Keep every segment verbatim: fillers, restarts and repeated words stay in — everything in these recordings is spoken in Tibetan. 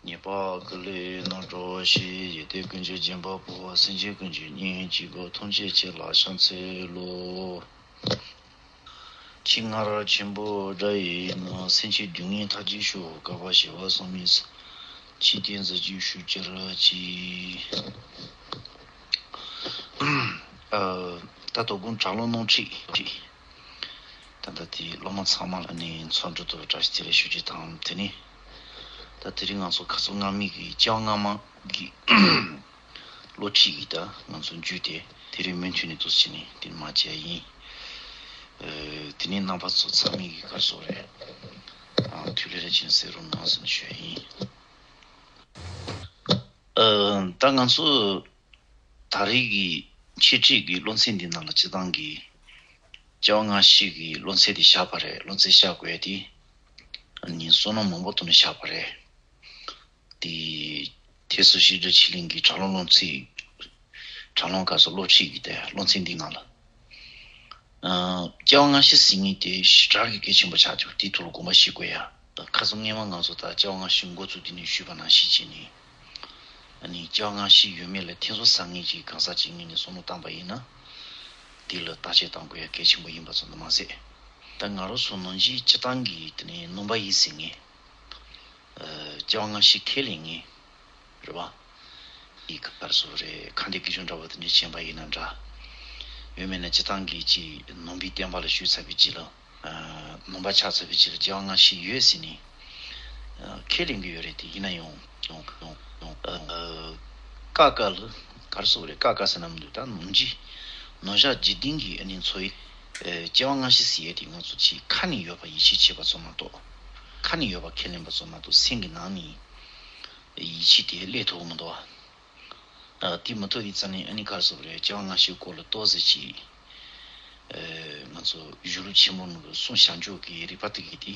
ཉེས་པ་ཀུན་ལས་རྣམ་གྲོལ་ཞིང་། ཡོན་ཏན་ཀུན་གྱི་སྦྱིན་པ་པོ། སེམས་ཅན་ཀུན་གྱི་གཉེན་གཅིག་པུ། ཐམས་ཅད་མཁྱེན་ལ་ཕྱག་འཚལ་ལོ། ཁྱེད་སྔར་ཆེན་པོ་སྒྲ་ཡིས་ན། སེམས་ཅན་སྡུག་བསྔལ་མཐར་ཕྱིན་ཤོག། བསྐལ་པ་བྱེ་བ་བསམ་མེད་ས། འཆི་བདག་འཛིན་ཅིང་ཞུགས་གྱུར་ཅིག། ཨ། ད་དོ་དགོང་དྲ་ལམ་གློག་ཁྲིད། ད་ལྟ་དེ་སློབ་མ་ཚང་མ་ལ་ནི་འཚམས་འདྲི་དང་བཀྲ་ཤིས་བདེ་ལེགས་ཞུ་རྒྱུ་དང་། དེ་ནི་ད་དེ་རིང་ང་ཚོ་ཁ་སང་སྔ་མའི་གི་སྐྱེ་བ་སྔ་མ་གི་གློག་ཁྲིད་ཀྱི་ད་ང་ཚོ་མཇུག་དེ་དེ་རིང་མུ་མཐུད་ནས་འདུག་སེ་བྱས་ནས་དེ་མར་བྱས་ཡིན། ཨ། དེ་ནས་རྣམ་པ་ཚོ་ཚང་མས་གི་ག་རེ་ཟེར་དགོས་རེད། ཨ། ཐུགས་ལ་རེ་ཆེན་གསན་རོགས་གནང་ཟེར་ནས་ཞུ་ཡ་ཡིན། ཨ། ད་ང་ཚོ་ད་རེས་ཀྱི་འཆད་ཁྲིད་ཀྱི་སློབ་ཚན་འདི་ནང་ལ་སྤྱིར་བཏང་གི་སྐྱེ་བ་སྔ་ཕྱི་གི་སློབ་ཚན་དེ་བཞག་པ་རེད། སློབ་ཚན་བཞག་དགོས་ཡ་དེ་ཨ་ནི་བསམ་མནོ་མང་པོ་བཏང་ནས་བཞག་པ་རེད། དེ་ཐེག་གསུམ་སྤྱི་སྒྲ་ཆོས་གླིང་གི་དྲ་ལམ་སློབ་ཚན། དྲ་ལམ་སྐབས་སུ་སློབ་ཁྲིད་ཀྱི་དེ་སློབ་ཚན་འདི་ནང་ལ། ཨ། སྐྱེ་བ་སྔ་ཕྱི་ཟེར་མཁན་དེ་ཞེ་དྲག་གི་གལ་ཆེན་པོ་ཆགས་ཀྱི་འདུག་དེའི་ཐོག་ལ་དགོངས་པ་བཞེས་དགོས་ཡ། ཁ་སང་སྔོན་མ་ང་ཚོ་ད་སྐྱེ་བ་སྔ་ཕྱི་འགོ་བཙུགས་དུས་ནས་ཞུས་པ་ནང་བཞིན་བྱས་ནས། ཨ་ནི་སྐྱེ་བ་སྔ་ཕྱི་ཡོད་མེད་ལ་ཐེ་ཚོམ་ཟ་མཁན་ཅིག་གང་ཟག་ཅིག་ངོས་ནས་བསམ་བློ་བཏང་པ་ཡིན་ན། དེ་ལ་བརྟག་དཔྱད་གཏང་དགོས་ཡ་གལ་ཆེན་པོ་ཡིན་པ་ཙམ་དུ་མ་ཟད། ད་ང་རང་ཚོ་ནང་བཞིན་སྤྱིར་བཏང་གི་དེ་ནས་ནང་པ་ཡིན་ཟེར་མཁན། ཨ། སྐྱེ་བ་སྔ་ཕྱི་ཁས་ལེན་མཁན་རེད་པ། ཡི་ག་ག་རེ་ཟེར་དགོས་རེད། ཁ་འདོན་དགེ་སྦྱོར་འདྲ་བོ་དེ་འདྲ་བྱས་པ་ཡིན་ན་འདྲ། ཡང་མིན་ན་སྤྱིར་བཏང་གི་ཅིག་ནང་པའི་བསྟན་པ་ལ་ཞུགས་ཚར་བའི་རྗེས་ལ། ཨ། ནང་པ་ཆགས་ཚར་བའི་རྗེས་ལ་སྐྱེ་བ་སྔ་ཕྱི་ཡོད་ཟེར་ནས། ཨ། ཁས་ལེན་གྱི་ཡོད་རེད། དེ་ཡིན་ན་ཡང་ཡང་ཡང་ཡང་། ཨ། ཀ་ཀ་ལ་ག་རེ་ཟེར་དགོས་རེད། ཀ་ཀ་ཟེར་ན་མི་འདུག་ད་ནང་ཆོས་ནང་བཞག་འཇིག་རྟེན་གྱི་ཨ་ནི་འཚོ་བའི། ཨ། སྐྱེ་བ་སྔ་ཕྱི་ཟེར་ཡས་དེ་ང་ཚོ་ཅིག་ཁ་ནས་ཡོད་པ་ཡིད་ཆེས་བྱེད་པ་ཙམ་མ་གཏོགས། ཁ་ནས་ཡོད་པ་ཁས་ལེན་པ་ཙམ་མ་གཏོགས་སེམས་ཀྱི་ནང་ནས་ཡིད་ཆེས་དེ་སླེབས་ཐུབ་ཀྱི་མི་འདུག་བ། ཨ། དེ་མ་ཐུབ་པའི་རྩ་ནས་ཨ་ནི་ག་རེ་ཟེར་དགོས་རེད། སྐྱེ་བ་སྔ་ཕྱིའི་སྐོར་ལ་ཏོག་ཙམ་ཅིག་ཨ། ང་ཚོ་གཞུང་ལུགས་ཆེན་པོ་ནང་གི་གསུང་བྱང་ཆུབ་ཀྱི་རིགས་པ་དེ་གི་དེ་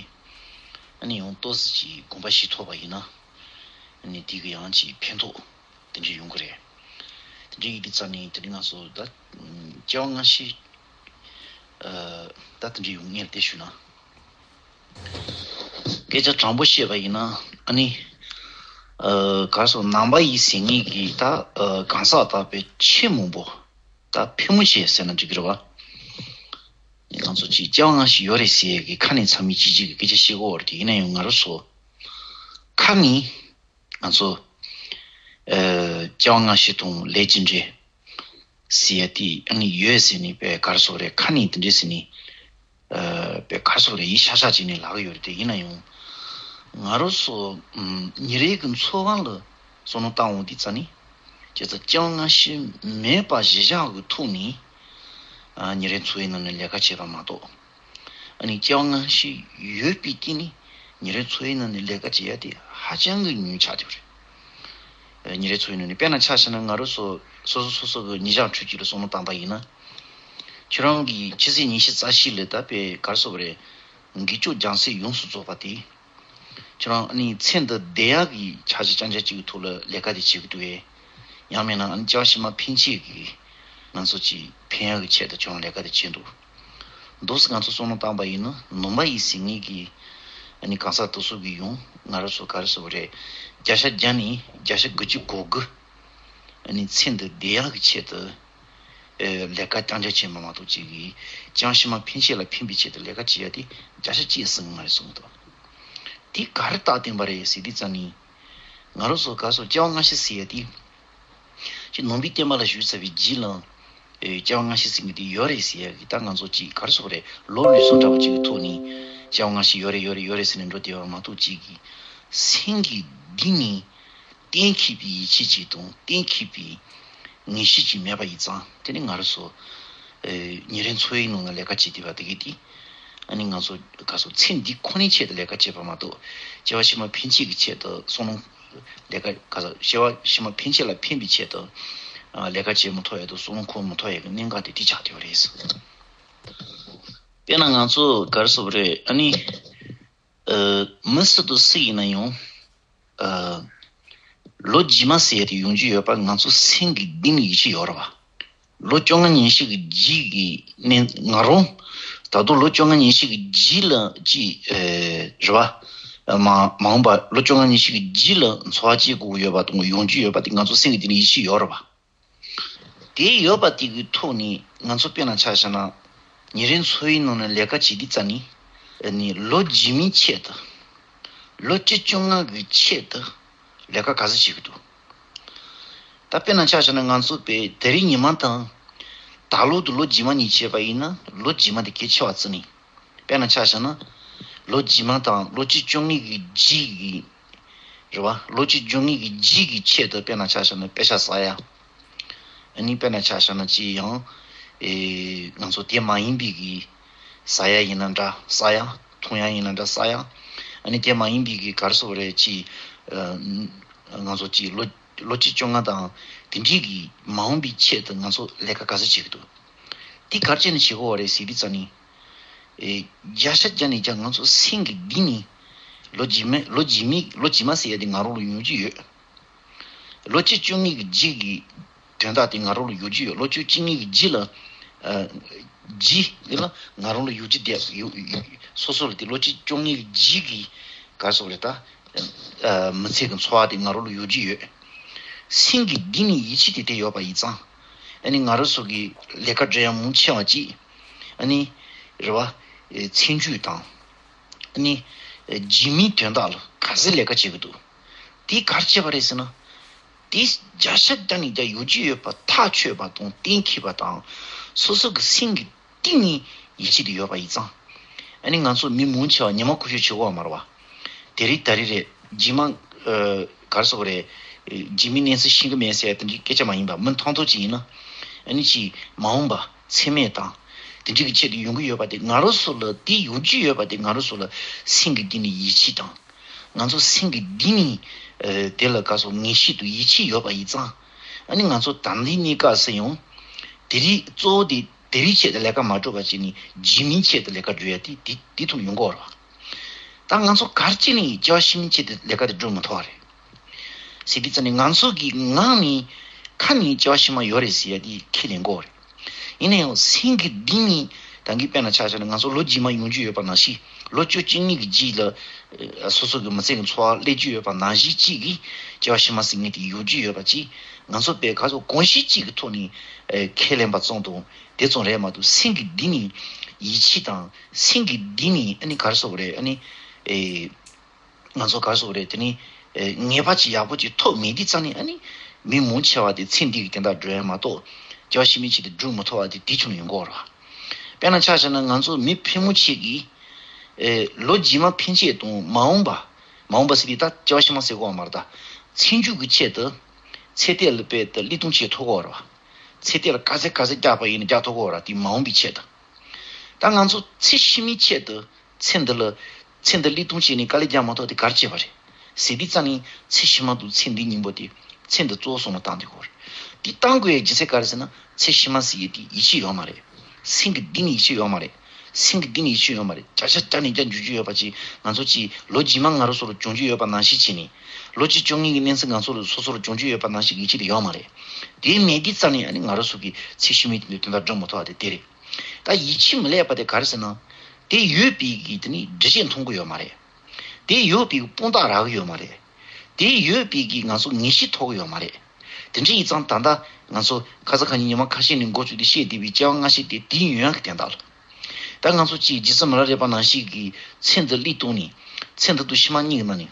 ཨ་ནི་ཡང་ཏོག་ཙམ་ཅིག་དགོངས་པ་བཞེས་ཐུབ་པ་ཡིན་ན། ཨ་ནི་དེ་གི་ཡང་ཅིག་ཕན་ཐོགས་དེ་འདྲ་ཡོང་གི་རེད། དེ་འདྲ་ཡིན་དུས་རྩ་ནས་དེ་རིང་ང་ཚོ་ད་སྐྱེ་བ་སྔ་ཕྱི། ཨ། ད་དེ་འདྲ་ཡོང་ངེས་དེ་ཞུ་ན། སྐད་ཆ་དྲང་པོ་བཤད་པ་ཡིན་ན་ཨ་ནི། ཨ། ག་རེ་ཟེར། ནང་པ་ཡིན་ཟེར་མཁན་གྱི་ད། ཨ། གང་ཟག་དག་པའི་ཆེས་མང་པོ། ད་ཕལ་མོ་ཆེ་ཟེར་ན་འགྲིག་གི་རེད་བ། ང་ཚོ་ཅིག་སྐྱེ་བ་སྔ་ཕྱི་ཡོད་རེད་ཟེར་ཡས་ཀྱི་ཁ་ནས་ཚང་མས་ཅིག་ཅིག་གི་སྐད་ཆ་བཤད་ཀྱི་ཡོད་རེད་དེ། ཡིན་ན་ཡང་ང་རང་ཚོ་ཁ་ནས་ང་ཚོ། ཨ། སྐྱེ་བ་སྔ་ཕྱི་དང་ལས་ཀྱི་འབྲས་ཟེར་ཡ་དེ་ཨ་ནི་ཡོད་ཟེར་ནས་དཔེ་ག་རེ་ཟེར་དགོས་རེད། ཁ་ནས་དེ་འདྲས་ཟེར་ནས། ཨ། དཔེ་ག་རེ་ཟེར་དགོས་རེད། ཡིད་ཤག་ཤག་བྱས་ནས་ལབ་ཀྱི་ཡོད་རེད་དེ། ཡིན་ན་ཡང་ང་རང་ཚོ་ཨམ། ཉིན་རེའི་གི་འཚོ་བ་ལ་བསམ་བློ་བཏང་འོང་དུས་རྩ་ནས། བྱས་ཙང་སྐྱེ་བ་སྔ་ཕྱི་མེད་པ་གཞིར་བཞག་གི་ཐོག་ནས། ཨ། ཉིན་རེའི་འཚོ་བའི་ནང་ནས་ལས་ཀ་བྱེད་པ་མ་གཏོགས། ཨ་ནི་སྐྱེ་བ་སྔ་ཕྱི་ཡོད་པའི་རྐྱེན་ནས་ཉིན་རེའི་འཚོ་བའི་ནང་ནས་ལས་ཀ་བྱེད་ཡ་དེ་ཧ་ཅང་གི་ཉུང་ཆགས་ཀྱི་རེད། ཨ། ཉིན་རེའི་འཚོ་བའི་ནང་ནས་དཔེར་ན་ཆ་བཞག་ན་ང་རང་ཚོ་སོ་སོ་སོ་སོ་གི་ཉིན་ཞག་འཕྲོད་བསྟེན་ལ་བསམ་བློ་བཏང་པ་ཡིན་ན། ཁྱེད་རང་གིས་ཕྱི་ཚེས་ཉི་ཤུ་རྩ་བཞི་ལ་ད་དཔེ་ག་རེ་ཟེར་དགོས་རེད། དགེ་སྐྱོང་སྦྱང་ཚེས་ཡོངས་སུ་རྫོགས་པ་དེ། ཁྱེད་རང་ཨ་ནི་ཚེ་འདི་བསྡད་ཡག་གི་ཆ་ཤས་རྐྱང་རྐྱང་གཅིག་གི་ཐོག་ལ་ལས་ཀ་དེ་བྱེད་ཀྱི་འདུག་གས། ཡང་མིན་ན་ཨ་ནི་སྐྱེ་བ་ཕྱི་མ་ཕན་ཆད་ཀྱི་ང་ཚོ་ཅིག་ཕན་ཡག་གི་ཆེད་དུ་ཁྱེད་རང་ལས་ཀ་དེ་བྱེད་འདུག་འདུག་སེ་ང་ཚོ་བསམ་བློ་བཏང་པ་ཡིན་ན་ནང་པ་ཡིན་ཟེར་མཁན་གྱི་ཨ་ནི་གང་ཟག་དེ་ཚོ་གི་ཡང་ང་རང་ཚོ་ག་རེ་ཟེར་དགོས་རེད། བརྒྱ་ཆ་བརྒྱ་ནས་བརྒྱ་ཆ་དགུ་བཅུ་གོ་དགུ་ཨ་ནི་ཚེ་འདི་བསྡད་ཡག་གི་ཆེད་དུ། ཨེ། ལས་ཀ་རྐྱང་རྐྱང་བྱེད་པ་མ་གཏོགས་ཅིག་གིས་སྐྱེ་བ་ཕྱི་མ་ཕན་ཆད་ལ་ཕན་པའི་ཆེད་དུ་ལས་ཀ་བྱེད་ཡ་དེ་བརྒྱ་ཆ་གཅིག་ཟིན་མ་རེད་གསུངས་འདུག་དེ་ག་རེ་རྟགས་བསྟན་པ་རེད་ཟེར་དུས་ཙམ་ནས། ང་རང་ཚོ་ག་རེ་ཟེར། སྐྱེ་བ་སྔ་ཕྱི་ཟེར་ཡ་དེ། ཅིག་ནང་པའི་བསྟན་པ་ལ་ཞུགས་ཚར་བའི་རྗེས་ལ། ཨེ། སྐྱེ་བ་སྔ་ཕྱི་ཟེར་མཁན་དེ་ཡོད་རེད་ཟེར་ཡ་གི་ད་ང་ཚོ་ཅིག་ག་རེ་ཟེར་དགོས་རེད། ལོ་ལོ་སུ་འདྲ་བོ་ཅིག་གི་ཐོག་ནས་སྐྱེ་བ་སྔ་ཕྱི་ཡོད་རེད་ཡོད་རེད་ཡོད་རེད་ཟེར་ནས་འགྲོ་བསྡད་པ་མ་གཏོགས་ཅིག་གིས་སེམས་ཀྱི་གཏིང་ནས། གཏན་འཁེལ་བའི་ཡིད་ཆེས་ཅིག་དང་གཏན་འཁེལ་བའི་ངེས་ཤེས་ཅིག་མེད་པ་ཡིན་ཙང་། དེ་ནི་ང་རང་ཚོ་ཨེ། ཉིན་རེའི་འཚོ་བའི་ནང་ན་ལས་ཀ་བྱེད་བསྡད་པ་དེ་གི་དེ། ཨ་ནི་ང་ཚོ་ག་ཚོད་ཚེ་འདི་ཁོ་ནའི་ཆེད་དུ་ལས་ཀ་བྱེད་པ་མ་གཏོགས། སྐྱེ་བ་ཕྱི་མ་ཕན་ཆད་ཀྱི་ཆེད་དུ་བསམ་བློ། ལས་ཀ་ག་ཚོད་སྐྱེ་བ་ཕྱི་མ་ཕན་ཆད་ལ་ཕན་པའི་ཆེད་དུ་ཨ། ལས་ཀ་བྱེད་མི་ཐུབ་ཡ་དང་བསམ་བློ་འཁོར་མི་ཐུབ་ཡ་གི་གནད་འགག་དེ་དེ་ཆགས་བསྡད་པ་རེད། དཔེར་ན་ང་ཚོ་ག་རེ་ཟེར་དགོས་རེད། ཨ་ནི་ཨ། མི་སུ་དང་སུ་ཡིན་ན་ཡང་། ཨ། ལོ་རྗེས་མ་ཟེར་ཡ་དེ་ཡོང་རྒྱུ་ཡོད་པ་ང་ཚོ་སེམས་ཀྱི་གཏིང་ནས་ཡིད་ཆེས་ཡོད་རེད་བ། ལོ་བཅོ་ལྔ་ཉི་ཤུ་གི་རྗེས་ཀྱི་ནས་ང་རང་ད་དུང་ལོ་བཅོ་ལྔ་ཉི་ཤུ་གི་རྗེས་ལ་ཅིག་ཨེ། རེད་བ། མ་མ་འོངས་པ་ལོ་བཅོ་ལྔ་ཉི་ཤུ་གི་རྗེས་ལ་འཚོ་བ་སྐྱེལ་དགོས་ཀྱི་ཡོད་པ་དང་ཡོང་རྒྱུ་ཡོད་པ་དེ་ང་ཚོ་སེམས་ཀྱི་གཏིང་ནས་ཡིད་ཆེས་ཡོད་རེད་པ། དེ་ཡོད་པ་དེ་གི་ཐོག་ནས་ང་ཚོ་དཔེར་ན་ཆ་བཞག་ན་ཉིན་རེའི་འཚོ་བའི་ནང་ནས་ལས་ཀ་བྱེད་དུས་ཙམ་ནས་ནི་ལོ་རྗེས་མའི་ཆེད་དུ་ལོ་བཅུ་བཅོ་ལྔ་གི་ཆེད་དུ་ལས་ཀ་ག་ཚོད་བྱེད་ཀྱི་འདུག་ད་དཔེར་ན་ཆ་བཞག་ན་ང་ཚོ་དཔེ་དེ་རིང་ཉི་མ་དང་ད་ལོ་དང་ལོ་རྗེས་མ་གཉིས་ཕྱེ་བ་ཡིན་ན་ལོ་རྗེས་མ་དེ་གལ་ཆེ་བ་བརྩི་ནས། དཔེར་ན་ཆ་བཞག་ན། ལོ་རྗེས་མ་དང་ལོ་བཅུ་བཅོ་ལྔ་གི་རྗེས་ཀྱི། རེད་བ། ལོ་བཅུ་བཅོ་ལྔ་གི་རྗེས་ཀྱི་ཆེད་དུ་དཔེར་ན་ཆ་བཞག་ན་པེ་ཤག་བསགས་ཡ། ཨ་ནི་དཔེར་ན་ཆ་བཞག་ན་ཅི་ཡང་། ཨེ། ང་ཚོ་དེ་མ་ཡིན་པའི་གི། ཟ་ཡ་ཡིན་ན་འདྲ་བསགས་ཡ། འཐུང་ཡ་ཡིན་ན་འདྲ་བསགས་ཡ། ཨ་ནི་དེ་མ་ཡིན་པའི་གི་ག་རེ་ཟེར་དགོས་རེད་ཅི། ཨ། ང་ཚོ་ཅི་ལོ་ལོ་བཅུ་བཅོ་ལྔ་དང་དེ་འདྲའི་གི་མ་འོངས་པའི་ཆེད་དུ་ང་ཚོ་ལས་ཀ་ག་ཚོད་བྱེད་ཀྱི་འདུག་དེ་ག་རེ་བྱས་ནས་བྱེད་དགོས་པ་རེད་ཟེར་དུས་ཙམ་ནས། ཨེ། བརྒྱ་ཆ་བརྒྱ་ནས་བརྒྱ་ང་ཚོ་སེམས་ཀྱི་གཏིང་ནས་ལོ་རྗེས་མ་ལོ་རྗེས་མའི་ལོ་རྗེས་མ་ཟེར་ཡ་དེ་ང་རང་ལ་ཡོང་རྒྱུ་ཡོད། ལོ་བཅུ་བཅོ་ལྔ་གི་རྗེས་ཀྱི་དོན་དག་དེ་ང་རང་ལ་ཡོང་རྒྱུ་ཡོད། ལོ་བཅུ་བཅོ་ལྔ་གི་རྗེས་ལ། ཨ། རྗེས་དེ་ལ་ང་རང་ལ་ཡོང་རྒྱུ་དེ་ཡོད་ཡོད། སོ་སོ་ལ་དེ་ལོ་བཅུ་བཅོ་ལྔ་གི་རྗེས་ཀྱི་ག་རེ་ཟེར་དགོས་རེད་ད། ཨ། མི་ཚེ་གི་འཚོ་བ་དེ་ང་རང་ལ་ཡོང་རྒྱུ་ཡོད། སེམས་ཀྱི་གཏིང་ནས་ཡིད་ཆེས་དེ་དེ་ཡོད་པ་ཡིན་ཙང་། ཨ་ནི་ང་རང་ཚོ་གི་ལས་ཀ་འབྲི་ཡ་མང་ཆེ་བ་ཅིག་ཨ་ནི། རེད་བ། ཨེ། ཚེས་མཇུག་དང་། ཨ་ནི། ཨེ། རྗེས་མའི་དོན་དག་ལ་ག་ཚོད་ལས་ཀ་བྱེད་ཀྱི་འདུག་དེ་ག་རེ་བྱས་པ་རེད་ཟེར་ན། དེ་བརྒྱ་ཆ་བརྒྱ་ནས་བརྒྱ་ཡོང་རྒྱུ་ཡོད་པ་ཐག་ཆོད་པ་དང་གཏན་འཁེལ་བ་དང་། སོ་སོ་གི་སེམས་ཀྱི་གཏིང་ནས་ཡིད་ཆེས་དེ་ཡོད་པ་ཡིན་ཙང་། ཨ་ནི་ང་ཚོ་མི་མང་ཆེ་བ་ཉི་མ་ཁུ་བྱུག་བྱེད་དགོས་པ་མ་རེད་བ། དེ་རིང་ད་རེས་རེད། རྗེས་མ། ཨ། ག་རེ་ཟེར་དགོས་རེད། རྗེས་མའི་གནས་ཚུལ་ཤེས་ཀྱི་མེད་ཟེར་ཡ་དེ་འདྲའི་སྐད་ཆ་མ་ཡིན་པ། མི་ཐོག་ཐོག་ཅིག་ཡིན་ན། ཨ་ནི་ཅིག་མ་འོངས་པ་མཚན་མེད་དང་། དེ་འདྲའི་གི་ཆེད་དུ་ཡོང་གི་ཡོད་པ་དེ་ང་རང་ཚོ་ལ། དེ་ཡོང་རྒྱུ་ཡོད་པ་དེ་ང་རང་ཚོ་ལ་སེམས་ཀྱི་གཏིང་ནས་ཡིད་ཆེས་དང་། ང་ཚོ་སེམས་ཀྱི་གཏིང་ནས། ཨ། དེ་ལ་ག་ཚོད་ངེས་ཤེས་དང་ཡིད་ཆེས་ཡོད་པ་ཡིན་ཙང་། ཨ་ནི་ང་ཚོ་ད་ལྟའི་གནས་སྐབས་སུ་ཡང་། དེ་རིང་གཙོ་བོ་དེ་དེ་རིང་ཆེད་དུ་ལས་ཀ་མ་སྒྲུབ་པ་བྱས་ནས་རྗེས་མའི་ཆེད་དུ་ལས་ཀ་སྒྲུབ་ཡ་དེ་དེ་དེ་ཐོག་ཡོང་གི་ཡོད་རེད་བ། ད་ང་ཚོ་ག་རེ་བྱས་ནས་སྐྱེ་བ་ཕྱི་མའི་ཆེད་དུ་ལས་ཀ་དེ་སྒྲུབ་མི་ཐུབ་པ་རེད་ཟེར་དུས་ཙམ་ནས། ང་ཚོ་གི་ངང་ནས་ཁ་ནས་སྐྱེ་བ་ཕྱི་མ་ཡོད་རེད་ཟེར་ཡ་དེ་ཁས་ལེན་དགོས་རེད། ཡིན་ན་ཡང་སེམས་ཀྱི་གཏིང་ནས། ད་གིན་དཔེར་ན་ཆ་བཞག་ན་ང་ཚོ་ལོ་རྗེས་མ་ཡོང་རྒྱུ་ཡོད་པ་ནང་བཞིན། ལོ་བཅུ་གཅིག་གཉིས་ཀྱི་རྗེས་ལ། ཨ། སོ་སོ་གི་མི་ཚེ་གི་འཚོ་བ་སླེབས་རྒྱུ་ཡོད་པ་ནང་བཞིན་གཅིག་གིས་སྐྱེ་བ་ཕྱི་མ་ཟེར་མཁན་དེ་ཡོང་རྒྱུ་ཡོད་པ་ཅིག་ང་ཚོ་དཔེ་ག་ཚོད་གོམས་གཤིས་གཅིག་གི་ཐོག་ནས། ཨ། ཁས་ལེན་པ་ཙམ་དང་དེ་ཙམ་རེད་མ་གཏོགས། སེམས་ཀྱི་གཏིང་ནས་ཡིད་ཆེས་དང་། སེམས་ཀྱི་གཏིང་ནས། ཨ་ནི་ག་རེ་ཟེར་དགོས་རེད། ཨ་ནི། ཨེ། ང་ཚོ་ག་རེ་ཟེར་དགོས་རེད། དེ་ནི། ཨེ། ངེས་པ་ཅིག་ཡག་པོ་ཅིག་ཐོབ་མེད་དུས་ཙམ་ནས། ཨ་ནི་མི་མང་ཆེ་བ་དེ་ཚེ་འདི་གི་དོན་དག་སྒྲུབ་ཡ་མ་གཏོགས། སྐྱེ་བ་ཕྱི་མའི་ཆེད་དུ་སྒྲུབ་མི་ཐུབ་པ་དེ་དེ་ཆུང་ཡོང་གི་ཡོད་རེད། དཔེར་ན་ཆ་བཞག་ན་ང་ཚོ་མི་ཕལ་མོ་ཆེ་གིས། ཨེ། ལོ་རྗེས་མ་ཕན་ཆད་དང་མ་འོངས་པ། མ་འོངས་པ་ཟེར་དུས་ད་སྐྱེ་བ་ཕྱི་མ་ཟེར་གི་ཡོད་མ་རེད་ད། ཚེ་མཇུག་གི་ཆེད་དུ། ཚེ་འདི་ལ་དཔེ་ད་བློས་གཏོང་བྱེད་ཐུབ་ཀྱི་ཡོད་རེད་བ། ཚེ་འདི་ལ་ག་ཚོད་ག་ཚོད་རྒྱག་པ་ཡིན་ན་རྒྱག་ཐུབ་ཀྱི་ཡོད་རེད། དེ་མ་འོངས་པའི་ཆེད་དུ། ད་ང་ཚོ་ཚེ་ཕྱི་མའི་ཆེད་དུ། ཚེ་འདི་ལ། ཚེ་འདི་བློས་གཏོང་བྱས་ནས་དཀའ་ལས་རྒྱག་མ་ཐུབ་དེ་ག་རེ་བྱས་པ་རེད་ཟེར་དུས་ཙམ་ནས། ཚེ་ཕྱི་མ་དང་ཚེ་འདི་གཉིས་པོ་དེ། ཚེ་འདི་གཙོ་བོ་བཟུང་ནས་བཏང་བསྡད་ཀྱི་ཡོད་རེད། དེ་བཏང་དགོས་ཡ་རྒྱུ་མཚན་ག་རེ་ཟེར་ན། ཚེ་ཕྱི་མ་ཟེར་ཡ་དེ་ཡིད་ཆེས་ཡོད་མ་རེད། སེམས་ཀྱི་གཏིང་ནས་ཡིད་ཆེས་ཡོད་མ་རེད། སེམས་ཀྱི་གཏིང་ནས་ཡིད་ཆེས་ཡོད་མ་རེད། བརྒྱ་ཆ་བརྒྱ་ནས་བརྒྱ་འཇོག་རྒྱུ་ཡོད་པ་ཅིག་ང་ཚོ་ཅིག་ལོ་རྗེས་མ་ང་རང་ཚོ་ལ་བྱུང་རྒྱུ་ཡོད་པ་ནང་བཞིན་བྱས་ནས། ལོ་བཅུ་བཅོ་ལྔ་གི་གནས་ཚུལ་ང་ཚོ་ལ་སོ་སོ་ལ་བྱུང་རྒྱུ་ཡོད་པ་ནང་བཞིན་ཡིད་ཆེས་དེ་ཡོད་མ་རེད། དེ་མེད་དུས་ཙམ་ནས་ཨ་ནི་ང་རང་ཚོ་གི་ཚེ་ཕྱི་མའི་དོན་དག་སྒྲུབ་མི་ཐུབ་པ་དེ་དེ་རེད། ད་ཡིད་ཆེས་མི་ལེགས་པ་དེ་ག་རེ་ཟེར་ན། དེ་ཡོད་པའི་གི་དེ་ནི་འགྲེལ་བཤད་མཐོང་གི་ཡོད་མ་རེད། དེ་ཡོད་པའི་དཔང་རྟགས་རག་གི་ཡོད་མ་རེད། དེ་ཡོད་པའི་གི་ང་ཚོ་ངེས་ཤེས་ཐོབ་གི་ཡོད་མ་རེད། དེ་འདྲ་ཡིན་ཙང་ད་ལྟ་ང་ཚོ་ཁ་ས་ཁ་ཉིན་ཉི་མ་ཁ་ཤས་ནས་འགོ་བཙུགས་ཏེ་བཤད་བསྡད་པའི་སྐྱེ་བ་སྔ་ཕྱི་དེ་དེའི་ཡོན་གྱི་དོན་དག་ལ། ད་ང་ཚོ་གཅིག་རྗེ་བཙུན་མི་ལ་རས་པ་ནང་བཞིན་གྱི་ཚེ་འདི་བློས་བཏང་ནས། ཚེ་འདི་དང་ཕྱི་མ་གཉིས་ཀྱི་ནང་ནས།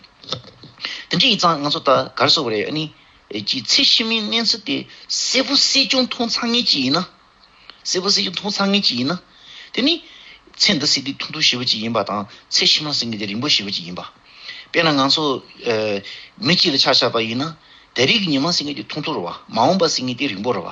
དེ་འདྲ་ཡིན་ཙང་ང་ཚོ་ད་ག་རེ་ཟེར་དགོས་རེད། ཨ་ནི། ཨེ། གཅིག་ཚེ་ཕྱི་མའི་གནས་ཚུལ་དེ་གསལ་པོ་གསལ་རྐྱང་མཐོང་ཚར་མཁན་གཅིག་ཡིན་ན། གསལ་པོ་གསལ་རྐྱང་མཐོང་ཚར་མཁན་གཅིག་ཡིན་ན། དེ་ནི། ཚེ་འདི་ཟེར་དུས་ཐུང་ཐུང་ཞེ་པོ་ཅིག་ཡིན་པ་དང་། ཚེ་ཕྱི་མ་ཟེར་མཁན་དེ་རིང་པོ་ཞེ་པོ་ཅིག་ཡིན་པ། དཔེར་ན་ང་ཚོ། ཨེ། མི་གཅིག་ལ་ཆ་བཞག་པ་ཡིན་ན། ད་རེས་ཀྱི་ཉི་མ་ཟེར་མཁན་དེ་ཐུང་ཐུང་རེད་བ། མ་འོངས་པ་ཟེར་མཁན་དེ་རིང་པོ་རེད་བ།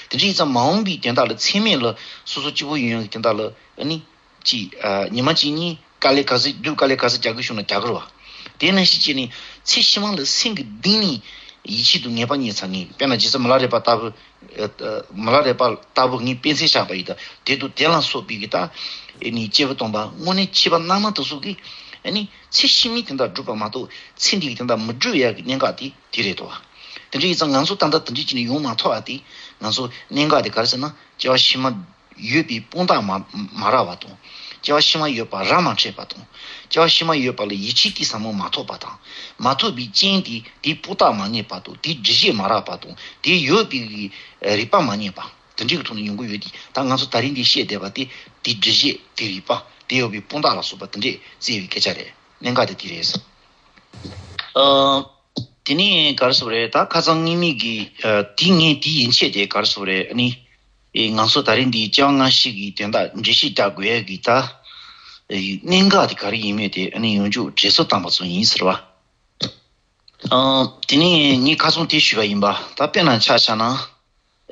དེ་འདྲ་ཡིན་ཙང་མ་འོངས་པའི་དོན་དག་ལ་མཚན་མེད་ལ་སོ་སོ་སྐྱིད་པོ་ཡོང་ཡག་གི་དོན་དག་ལ། ཨ་ནི། གཅིག་ཨ། ཉི་མ་གཅིག་གཉིས་དཀའ་ལས་ག་ཚོད་སྒྲུབ། དཀའ་ལས་ག་ཚོད་རྒྱག་དགོས་བྱུང་ན་རྒྱག་དགོས་རེད་བ། དེ་ནང་བཞིན་བྱས་ནས་ཚེ་ཕྱི་མ་ལ་སེམས་ཀྱི་གཏིང་ནས་ཡིད་ཆེས་དང་ངེས་པ་རྙེད་ཚར་མཁན། དཔེར་ན་རྗེ་བཙུན་མི་ལ་རས་པ་ལྟ་བུ། ཨ། མི་ལ་རས་པ་ལྟ་བུ་ངས་དཔེ་མཚོན་བཞག་པ་ཡིན་ད། དེ་དང་དེ་ལ་སོགས་པའི་གི་ད། ཨེ་ནི་སྐྱེས་བུ་སྟོན་པ་དངོས་གནས་ཆོས་པ་རྣལ་མ་དེ་ཚོ་གིས། ཨ་ནི་ཚེ་ཕྱི་མའི་དོན་དག་སྒྲུབ་པ་མ་གཏོགས་ཚེ་འདིའི་དོན་དག་མི་སྒྲུབ་ཡག་གི་གནད་འགག་དེ་དེ་རེད་དོ། དེ་འདྲ་ཡིན་ཙང་ང་ཚོ་ད་ལྟ་དེ་འདྲ་བྱས་ནས་ཡོང་མ་ཐུབ་པ་དེ། ང་ཚོ་གནད་འགག་དེ་ག་རེ་ཟེར་ན། སྐྱེ་བ་ཕྱི་མ་ཡོད་པའི་དཔང་རྟགས་མ་མ་རག་པ་དང་། སྐྱེ་བ་ཕྱི་མ་ཡོད་པ་ར་མ་འཕྲད་པ་དང་། སྐྱེ་བ་ཕྱི་མ་ཡོད་པ་ལ་ཡིད་ཆེས་དེ་ཟབ་མོ་མ་ཐོབ་པ་དང་། མ་ཐོབ་པའི་རྐྱེན་དེ་དེའི་སྤུས་དག་མ་ངེས་པ་དང་། དེའི་སྒྲུབ་བྱེད་མ་རག་པ་དང་། དེ་ཡོད་པའི་རིགས་པ་མ་རྙེད་པ། དེ་འདྲའི་གི་ཐོག་ནས་ཡོང་གི་ཡོད་དེ། ད་ང་ཚོ་ད་རིང་འདི་བཤད་བསྡད་པ་དེ་དེའི་སྒྲུབ་བྱེད། དེའི་རིགས་པ། དེ་ཡོད་པའི་སྤུས་དག་ལ་སོགས་པ་དེ་འདྲས་བརྩི་བའི་སྐད་ཆ་རེད། གནད་འགག་དེ་དེ་རེད། ཨ། དེ་ནས་ག་རེ་ཟེར་དགོས་རེད། ད་ཁ་སང་ངེད་གཉིས་ཀྱིས་ཨ། དེ་ངས་དེ་ཡན་ཆད་དེ་ག་རེ་ཟེར་དགོས་རེད། ཨ་ནི། ཨེ། ང་ཚོ་ད་རིང་འདི་སྐྱེ་བ་སྔ་ཕྱི་གི་དོན་དག་འགྲེལ་བཤད་རྒྱག་དགོས་ཡ་གི་ད། ཨེ། གནད་འགག་དེ་ག་རེ་ཡིན་མིན་དེ་ཨ་ནི་ཡང་བསྐྱར་འགྲེལ་བཤད་བཏང་པ་ཙམ་ཡིན་ཟེར་བ། ཨ། དེ་ནས་ངས་ཁ་སང་དེ་ཞུས་པ་ཡིན་པ། ད་དཔེར་ན་ཆ་བཞག་ན།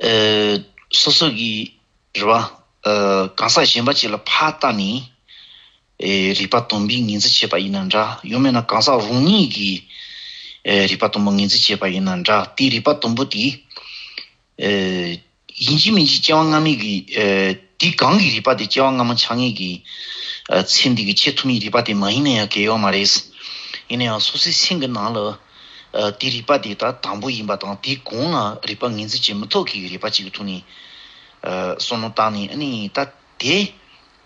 ཨེ། སོ་སོ་གི་རེད་བ། ཨེ། གང་ཟག་གཞན་པ་ཅིག་ལ་ཕར་བལྟས་ནས། ཨེ། རིགས་པ་དང་པོའི་ངོས་འཛིན་བྱས་པ་ཡིན་ན་འདྲ། ཡང་མིན་ན་གང་ཟག་རང་ཉིད་ཀྱིས། ཨེ། རིགས་པ་དང་པོ་ངོས་འཛིན་བྱས་པ་ཡིན་ན་འདྲ། དེའི་རིགས་པ་དང་པོ་དེ། ཨེ། ཡིན་གཅིག་མིན་གཅིག་སྐྱེ་བ་སྔ་མའི་གི། ཨེ། དེ་གང་གི་རིགས་པ་དེ་སྐྱེ་བ་སྔ་མ་ཆགས་ངེས་ཀྱི། ཨེ། ཚེ་འདི་གི་ཆེས་ཐོག་མའི་རིགས་པ་དེ་མ་ཡིན་ན་ཡང་གལ་ཡོད་མ་རེད། ཡིན་ན་ཡང་སོ་སོའི་སེམས་ཀྱི་ནང་ལ། ཨེ། དེ་རིགས་པ་དེ་ད་དང་པོ་ཡིན་པ་དང་། དེ་གོང་ལ་རིགས་པ་ངོས་འཛིན་བྱེད་མི་ཐུབ་མཁན་གྱི་རིགས་པ་གཅིག་གི་ཐོག་ནས། ཨེ། བསམ་བློ་བཏང་ནས། ཨ་ནི་ད་དེ།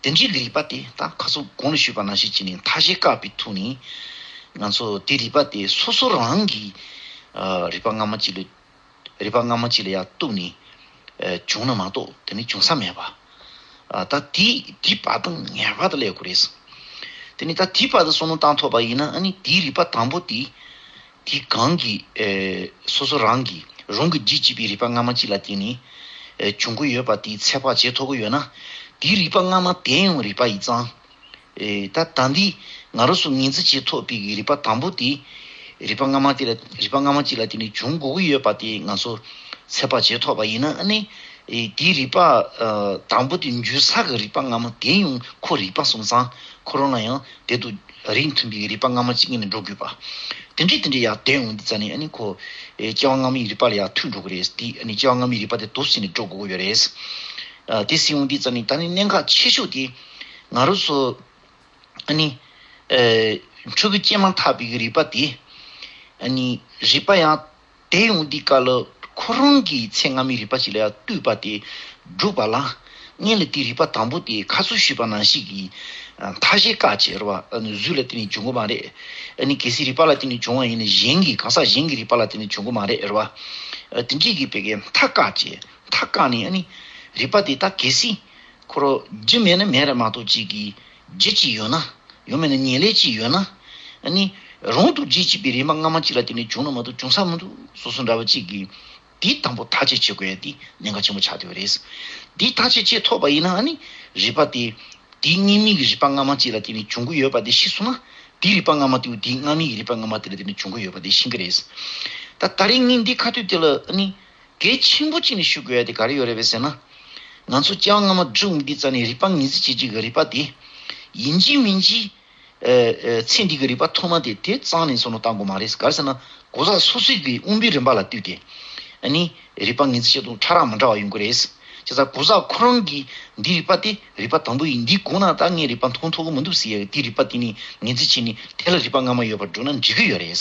དེ་འདྲའི་གི་རིགས་པ་དེ་ད་ཁ་སང་གོང་ལ་ཞུས་པ་ནང་བཞིན་བྱས་ནས་ཐ་ཤལ་བཀག་པའི་ཐོག་ནས། ང་ཚོ་དེ་རིགས་པ་དེ་སོ་སོ་རང་གི། ཨེ། རིགས་པ་སྔ་མ་གཅིག་ལ། རིགས་པ་སྔ་མ་གཅིག་ལ་ཡར་གཏུགས་ནས། ཨེ། བྱུང་ན་མ་གཏོགས་དེ་ནི་བྱུང་ས་མེད་པ། ཨ། ད་དེ་དེ་བར་དུ་ངེས་པར་དུ་སླེབས་དགོས་རེད། དེ་ནི་ད་དེ་བར་དུ་བསམ་བློ་བཏང་ཐུབ་པ་ཡིན་ན། ཨ་ནི་དེའི་རིགས་པ་དང་པོ་དེ། དེ་གང་གི། ཨེ། སོ་སོ་རང་གིས་རང་གིས་བརྗོད་བྱས་པའི་རིགས་པ་སྔ་མ་གཅིག་ལ་བརྟེན་ནས། ཨེ། བྱུང་གི་ཡོད་པ་དེ་ཚོད་དཔག་བྱེད་ཐུབ་ཀྱི་ཡོད་ན། དེའི་རིགས་པ་སྔ་མ་དེ་ཡང་རིགས་པ་ཡིན་ཙང་། ཨེ། ད་ད་འདི་ང་རང་ཚོ་ངོས་འཛིན་བྱེད་ཐུབ་པའི་གི་རིགས་པ་དང་པོ་དེ། རིགས་པ་སྔ་མ་དེ་ལ། རིགས་པ་སྔ་མ་གཅིག་ལ་བརྟེན་ནས་བྱུང་དགོས་ཀྱི་ཡོད་པ་དེ་ང་ཚོ་ཚོད་དཔག་བྱེད་ཐུབ་པ་ཡིན་ན། ཨ་ནི། ཨེ། དེའི་རིགས་པ། ཨ། དང་པོ་དེ་འཇུག་ས་གི་རིགས་པ་སྔ་མ་དེ་ཡང་ཁོ་རིགས་པ་སོང་ཙང་། ཁོ་རང་ལ་ཡང་དེ་དང་རིགས་མཐུན་པའི་རིགས་པ་སྔ་མ་གཅིག་ངེས་ནས་འགྲོ་དགོས་པ། དེ་འདྲའི་དེ་འདྲའི་ཡར་ཐོན་ཡོང་དུས་ཙ་ནས། ཨ་ནི་ཁོ། ཨེ། སྐྱེ་བ་སྔ་མའི་རིགས་པ་ལ་ཡར་ཐུག་འགྲོ་གི་རེད། དེ། ཨ་ནི་སྐྱེ་བ་སྔ་མའི་རིགས་པ་དེ་དུ་ཟིན་ནས་འགྲོ་དགོས་ཀྱི་ཡོད་རེད། ཨ། དེ་ཟིན་ཡོང་དུས་ཙ་ནས་ད་ནི་གནད་འགག་ཆེ་ཤོས་དེ་ང་རང་ཚོ། ཨ་ནི། ཨེ། འཕྲུལ་གྱི་སྐྱེས་མ་ཐག་པའི་གི་རིགས་པ་དེ། ཨ་ནི་རིགས་པ་ཡར་དེ་ཡོང་དུས་སྐབས་ལ་ཁོ་རང་གི་ཚེ་སྔ་མའི་རིགས་པ་ཞིག་ལ་ཡར་ལྟོས་པ་དེ་སྒྲུབ་པ་ལ། སྔོན་ལ་དེའི་རིགས་པ་དང་པོ་དེ་ཁ་སང་ཞུས་པ་ནང་བཞིན་གྱི། ཨ། ཐ་ཤལ་བཀག་བྱས་རེད་བ། ཨ་ནི་གཟུགས་ལ་བརྟེན་ནས་བྱུང་གི་མ་རེད། ཨ་ནི་གལ་སྲིད་རིགས་པ་ལ་བརྟེན་ནས་བྱུང་བ་ཡིན་ན། གཞན་གྱི། གང་ཟག་གཞན་གྱི་རིགས་པ་ལ་བརྟེན་ནས་བྱུང་གི་མ་རེད། རེད་བ། ཨ། དེ་འདྲའི་གི་བེད་ཀའི་མཐའ་བཀག་བྱས། མཐའ་བཀག་ནས། ཨ་ནི་རིགས་པ་དེ་ད་གལ་སྲིད་ཁོ་རང་རྒྱུ་མེད་ན་མེད་རེད་མ་གཏོགས། གཅིག་གི་རྒྱུ་གཅིག་ཡོད་ན། ཡང་མིན་ན་ཉེར་ལེན་གཅིག་ཡོད་ན། ཨ་ནི་རང་དང་རྒྱུད་གཅིག་པའི་རིགས་པ་སྔ་མ་གཅིག་ལ་བརྟེན་ནས་བྱུང་ན་མ་གཏོགས་བྱུང་ས་མི་འདུག་བཟོ་བཟོ་འདྲ་བ་གཅིག་གིས། དེ་དང་པོ་ཐག་གཅོད་བྱེད་དགོས་ཡ་དེ་གནད་འགག་ཆེན་པོ་ཆགས་བསྡད་པ་རེད། དེ་ཐག་གཅོད་བྱེད་ཐུབ་པ་ཡིན་ན། ཨ་ནི་རིགས་པ་དེ། དེ་སྔ་མའི་གི་རིགས་པ་སྔ་མ་གཅིག་ལ་བརྟེན་ནས་བྱུང་གི་ཡོད་པ་དེ་ཤེས་སོང་ན། དེའི་རིགས་པ་སྔ་མ་དེ། དེ་སྔ་མའི་གི་རིགས་པ་སྔ་མ་དེ་ལ་བརྟེན་ནས་བྱུང་གི་ཡོད་པ་དེ་ཤེས་ཀྱི་རེད། ད་ད་རེས་ངས་འདི་ཁ་ཐུག་དེ་ལ། ཨ་ནི་གལ་ཆེན་པོ་བྱས་ནས་ཞུ་དགོས་ཡ་དེ་ག་རེ་ཡོད་རེད་པས་ཟེར་ན། ང་ཚོ་སྐྱེ་བ་སྔ་མ་སྒྲུབ་འོང་དུས་ཙ་ནས་རིགས་པ་ངོས་འཛིན་བྱེད་ཀྱི་གི་རིགས་པ་དེ། ཡིན་གཅིག་མིན་གཅིག་ཨ། ཨ། ཚེ་འདི་གི་རིགས་པ་ཐོག་མ་དེ་དེ་རྩ་ནས་བསམ་བློ་བཏང་དགོས་མ་རེད། ག་རེ་ཟེར་ན། གང་ཟག་སོ་སོའི་གི་དབང་པོའི་རིམ་པ་ལ་ལྟོས་ཏེ། ཨ་ནི་རིགས་པ་ངོས་འཛིན་བྱེད་སྟངས་ཕྲ་རགས་མི་འདྲ་བ་ཡོང་གི་རེད། བྱས་ཙང་གང་ཟག་ཁོ་རང་གིས་འདི་རིགས་པ་དེ་རིགས་པ་དང་པོ་ཡིན། འདིའི་གོང་ན་ད་ངས་རིགས་པ་མཐོང་ཐུབ་ཀྱི་མི་འདུག་ཟེར་ཡ་དེའི་རིགས་པ་དེ་ནི་ངོས་འཛིན་བྱས་ནས། དེ་ལ་རིགས་པ་སྔ་མ་ཡོད་པར་སྒྲུབ་ན་འགྲིག་གི་ཡོད་རེད།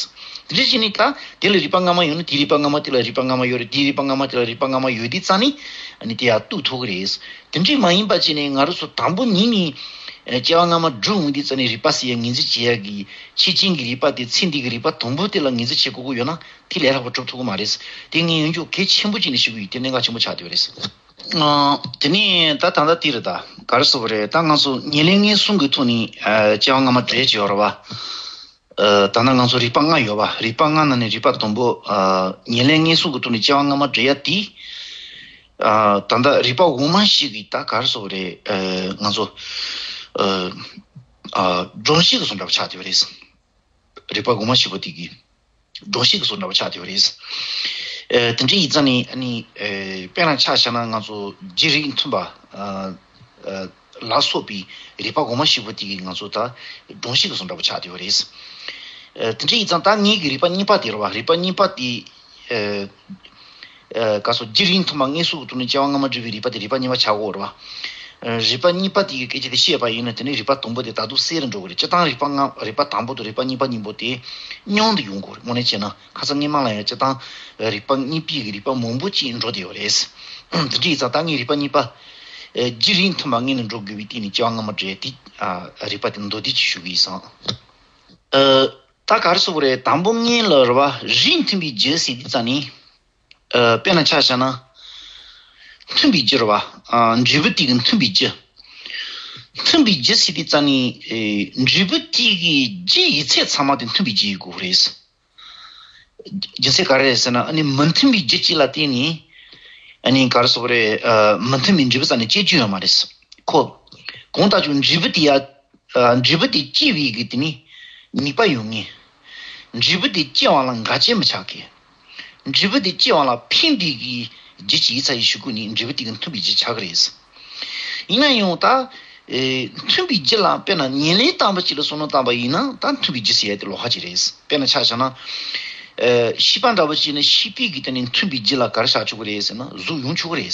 དེ་འདྲ་བྱས་ནས་ད་དེ་ལ་རིགས་པ་སྔ་མ་ཡོད་ན། དེའི་རིགས་པ་སྔ་མ་དེ་ལ་རིགས་པ་སྔ་མ་ཡོད་རེད། དེའི་རིགས་པ་སྔ་མ་དེ་ལ་རིགས་པ་སྔ་མ་ཡོད་དུས་ཙ་ནས། ཨ་ནི་དེ་ཡར་གཏུག་ཐུབ་ཀྱི་རེད། དེ་འདྲ་མ་ཡིན་པ་བྱས་ནས་ང་རང་ཚོ་དང་པོ་ཉིད་ནས། ཨ། སྐྱེ་བ་སྔ་མ་སྒྲུབ་འོང་དུས་ཙ་ནས་རིགས་པ་ཟེར་ཡ་ངོས་འཛིན་བྱེད་ཡ་གི་ཆེད་ཅན་གྱི་རིགས་པ་དེ། ཚེ་འདི་གི་རིགས་པ་དང་པོ་དེ་ལ་ངོས་འཛིན་བྱེད་དགོས་ཀྱི་ཡོད་ན། དེ་ལས་སླ་པོ་སྒྲུབ་ཐུབ་ཀྱི་མ་རེད། དེ་ངས་ཡང་བསྐྱར་གལ་ཆེན་པོ་བྱས་ནས་ཞུ་གི་ཡོད། དེ་གནད་འགག་ཆེན་པོ་ཆགས་བསྡད་པ་རེད། ཨ། དེ་ནས་ད་ད་ལྟ་དེ་རེད། ད་ག་རེ་ཟེར་དགོས་རེད། ད་ང་ཚོ་ཉེར་ལེན་ངེས་གསུམ་གྱི་ཐོག་ནས། ཨ། སྐྱེ་བ་སྔ་མ་སྒྲུབ་ཡ་ཅིག་ཡོད་རེད་བ། ཨ། ད་ལྟ་ང་ཚོ་རིགས་པ་ལྔ་ཡོད་བ། རིགས་པ་ལྔ་ནང་ནས་རིགས་པ་དང་པོ། ཨ། ཉེར་ལེན་ངེས་གསུམ་གྱི་ཐོག་ནས་སྐྱེ་བ་སྔ་མ་སྒྲུབ་ཡ་དེ། ཨ། ད་ལྟ་རིགས་པ་འོག་མ་བཞི་གི། ད་ག་རེ་ཟེར་དགོས་རེད། ཨ། ང་ཚོ། ཨ། ཨ། སྒྲོམ་གཞི་གི་བཟོ་འདྲ་པོ་ཆགས་བསྡད་པ་རེད། རིགས་པ་འོག་མ་བཞི་པོ་དེ་གི་སྒྲོམ་གཞི་གི་བཟོ་འདྲ་པོ་ཆགས་བསྡད་པ་རེད། ཨ། དེ་འདྲ་ཡིན་ཙང་ནི། ཨ་ནི། ཨ། དཔེར་ན་ཆ་བཞག་ན། ང་ཚོ་རྒྱུད་རིགས་མཐུན་པ། ཨ། ཨ། ལ་སོགས་པའི་རིགས་པ་འོག་མ་བཞི་པོ་དེ་གི་ང་ཚོ་ད་སྒྲོམ་གཞི་གི་བཟོ་འདྲ་པོ་ཆགས་བསྡད་པ་རེད། ཨ། དེ་འདྲ་ཡིན་ཙང་ད་ངེད་ཀྱི་རིགས་པ་གཉིས་པ་དེ་རེད་བ། རིགས་པ་གཉིས་པ་དེ། ཨ། ཨ། ག་རེ་ཟེར། རྒྱུད་རིགས་མཐུན་པ་ངེས་གསུམ་གྱི་ཐོག་ནས་སྐྱེ་བ་སྔ་མ་སྒྲུབ་པའི་རིགས་པ་དེ་རིགས་པ་གཉིས་པ་ཆགས་ཀྱི་ཡོད་རེད་བ། ཨ། རིགས་པ་གཉིས་པ་དེ་གི་སྐད་ཆ་དེ་བཤད་པ་ཡིན་ན། དེ་ནས་རིགས་པ་དང་པོ་དེ་ད་དུང་གསལ་རུ་འགྲོ་གི་རེད། སྤྱིར་བཏང་རིགས་པ་ལྔ། རིགས་པ་དང་པོ་དང་རིགས་པ་གཉིས་པ་གཉིས་པོ་དེ་མཉམ་དུ་ཡོང་དགོས་རེད། དངོས་གནས་བྱས་ན། ཁ་སང་སྔོན་མ་ལ་ཡང་སྤྱིར་བཏང་རིགས་པ་གཉིས་པའི་གི་རིགས་པ་མང་པོ་ཅིག་འགྲོ་བསྡད་ཡོད་རེད། དེ་འདྲ་ཡིན་ཙང་ད་ངས་རིགས་པ་གཉིས་པ། རྒྱུ་རིགས་མཐུན་པ་ངེས་ནས་འགྲོ་དགོས་པའི་སྟེང་ནས་སྐྱེ་བ་སྔ་མ་འདྲེས་ཏེ། རིགས་པ་དེ་མདོ་སྡེ་གཅིག་ཞུ་གི་ཡིན་སོང་། ད་ག་རེ་ཟེར་དགོས་རེད། དང་པོ་ངེས་ལ་རེད་བ། རིགས་མཐུན་པའི་རྒྱུ་ཟེར་དུས་ཙ་ནས། དཔེར་ན་ཆ་བཞག་ན། མཐུན་པའི་རྒྱུ་རེད་བ། འབྲས་བུ་དེ་གི་མཐུན་པའི་རྒྱུ། མཐུན་པའི་རྒྱུ་ཟེར་དུས་ཙ་ནས། འབྲས་བུ་དེ་གི་རྒྱུ་ཡིན་ཚད་ཚང་མ་དེ་མཐུན་པའི་རྒྱུ་ཡིན་དགོས་རེད། རྒྱུ་མཚན་ག་རེ་རེད་ཟེར་ན། ཨ་ནི་མི་མཐུན་པའི་རྒྱུ་གཅིག་ལ་བརྟེན་ནས། ཨ་ནི་ག་རེ་ཟེར་དགོས་རེད། མི་མཐུན་པའི་འབྲས་བུ་རྩ་ནས་སྐྱེ་རྒྱུ་ཡོད་མ་རེད། ཁོ། གང་ལྟར་ཀྱང་འབྲས་བུ་དེ་ཡ། འབྲས་བུ་དེ་སྐྱེ་བའི་གི་དེ་ནི་ནུས་པ་ཡོད་ངེས། འབྲས་བུ་དེ་སྐྱེ་བ་ལ་འགལ་རྐྱེན་མི་ཆགས་གི། འབྲས་བུ་དེ་སྐྱེ་བ་ལ་ཕན་བདེ་གི་རྒྱུ་ཅིག་ཡིན་ཚ་ཡི་ཞུ་སྐུ་ནི་འབྲས་བུ་དེ་གི་མཐུན་པའི་རྒྱུ་ཆགས་གི་རེད། ཡིན་ན་ཡང་ད། མཐུན་པའི་རྒྱུ་ལ་དཔེར་ན་ཉེར་ལེན་ལྟ་བུ་ཅིག་ལ་བསམ་བློ་བཏང་བ་ཡིན་ན་ད་མཐུན་པའི་རྒྱུ་ཟེར་ཡ་དེ་ལོགས་ཀ་ཅིག་རེད། དཔེར་ན་ཆ་བཞག་ན། ཤེས་པ་འདྲ་བོ་ཅིག་ནི་ཤེས་པའི་གི་དེ་ནི་མཐུན་པའི་རྒྱུ་ལ་ག་རེ་བཞག་ཆོག་གི་རེད་ཟེར་ན་གཟུགས་ཡོང་ཆོག་གི་རེད།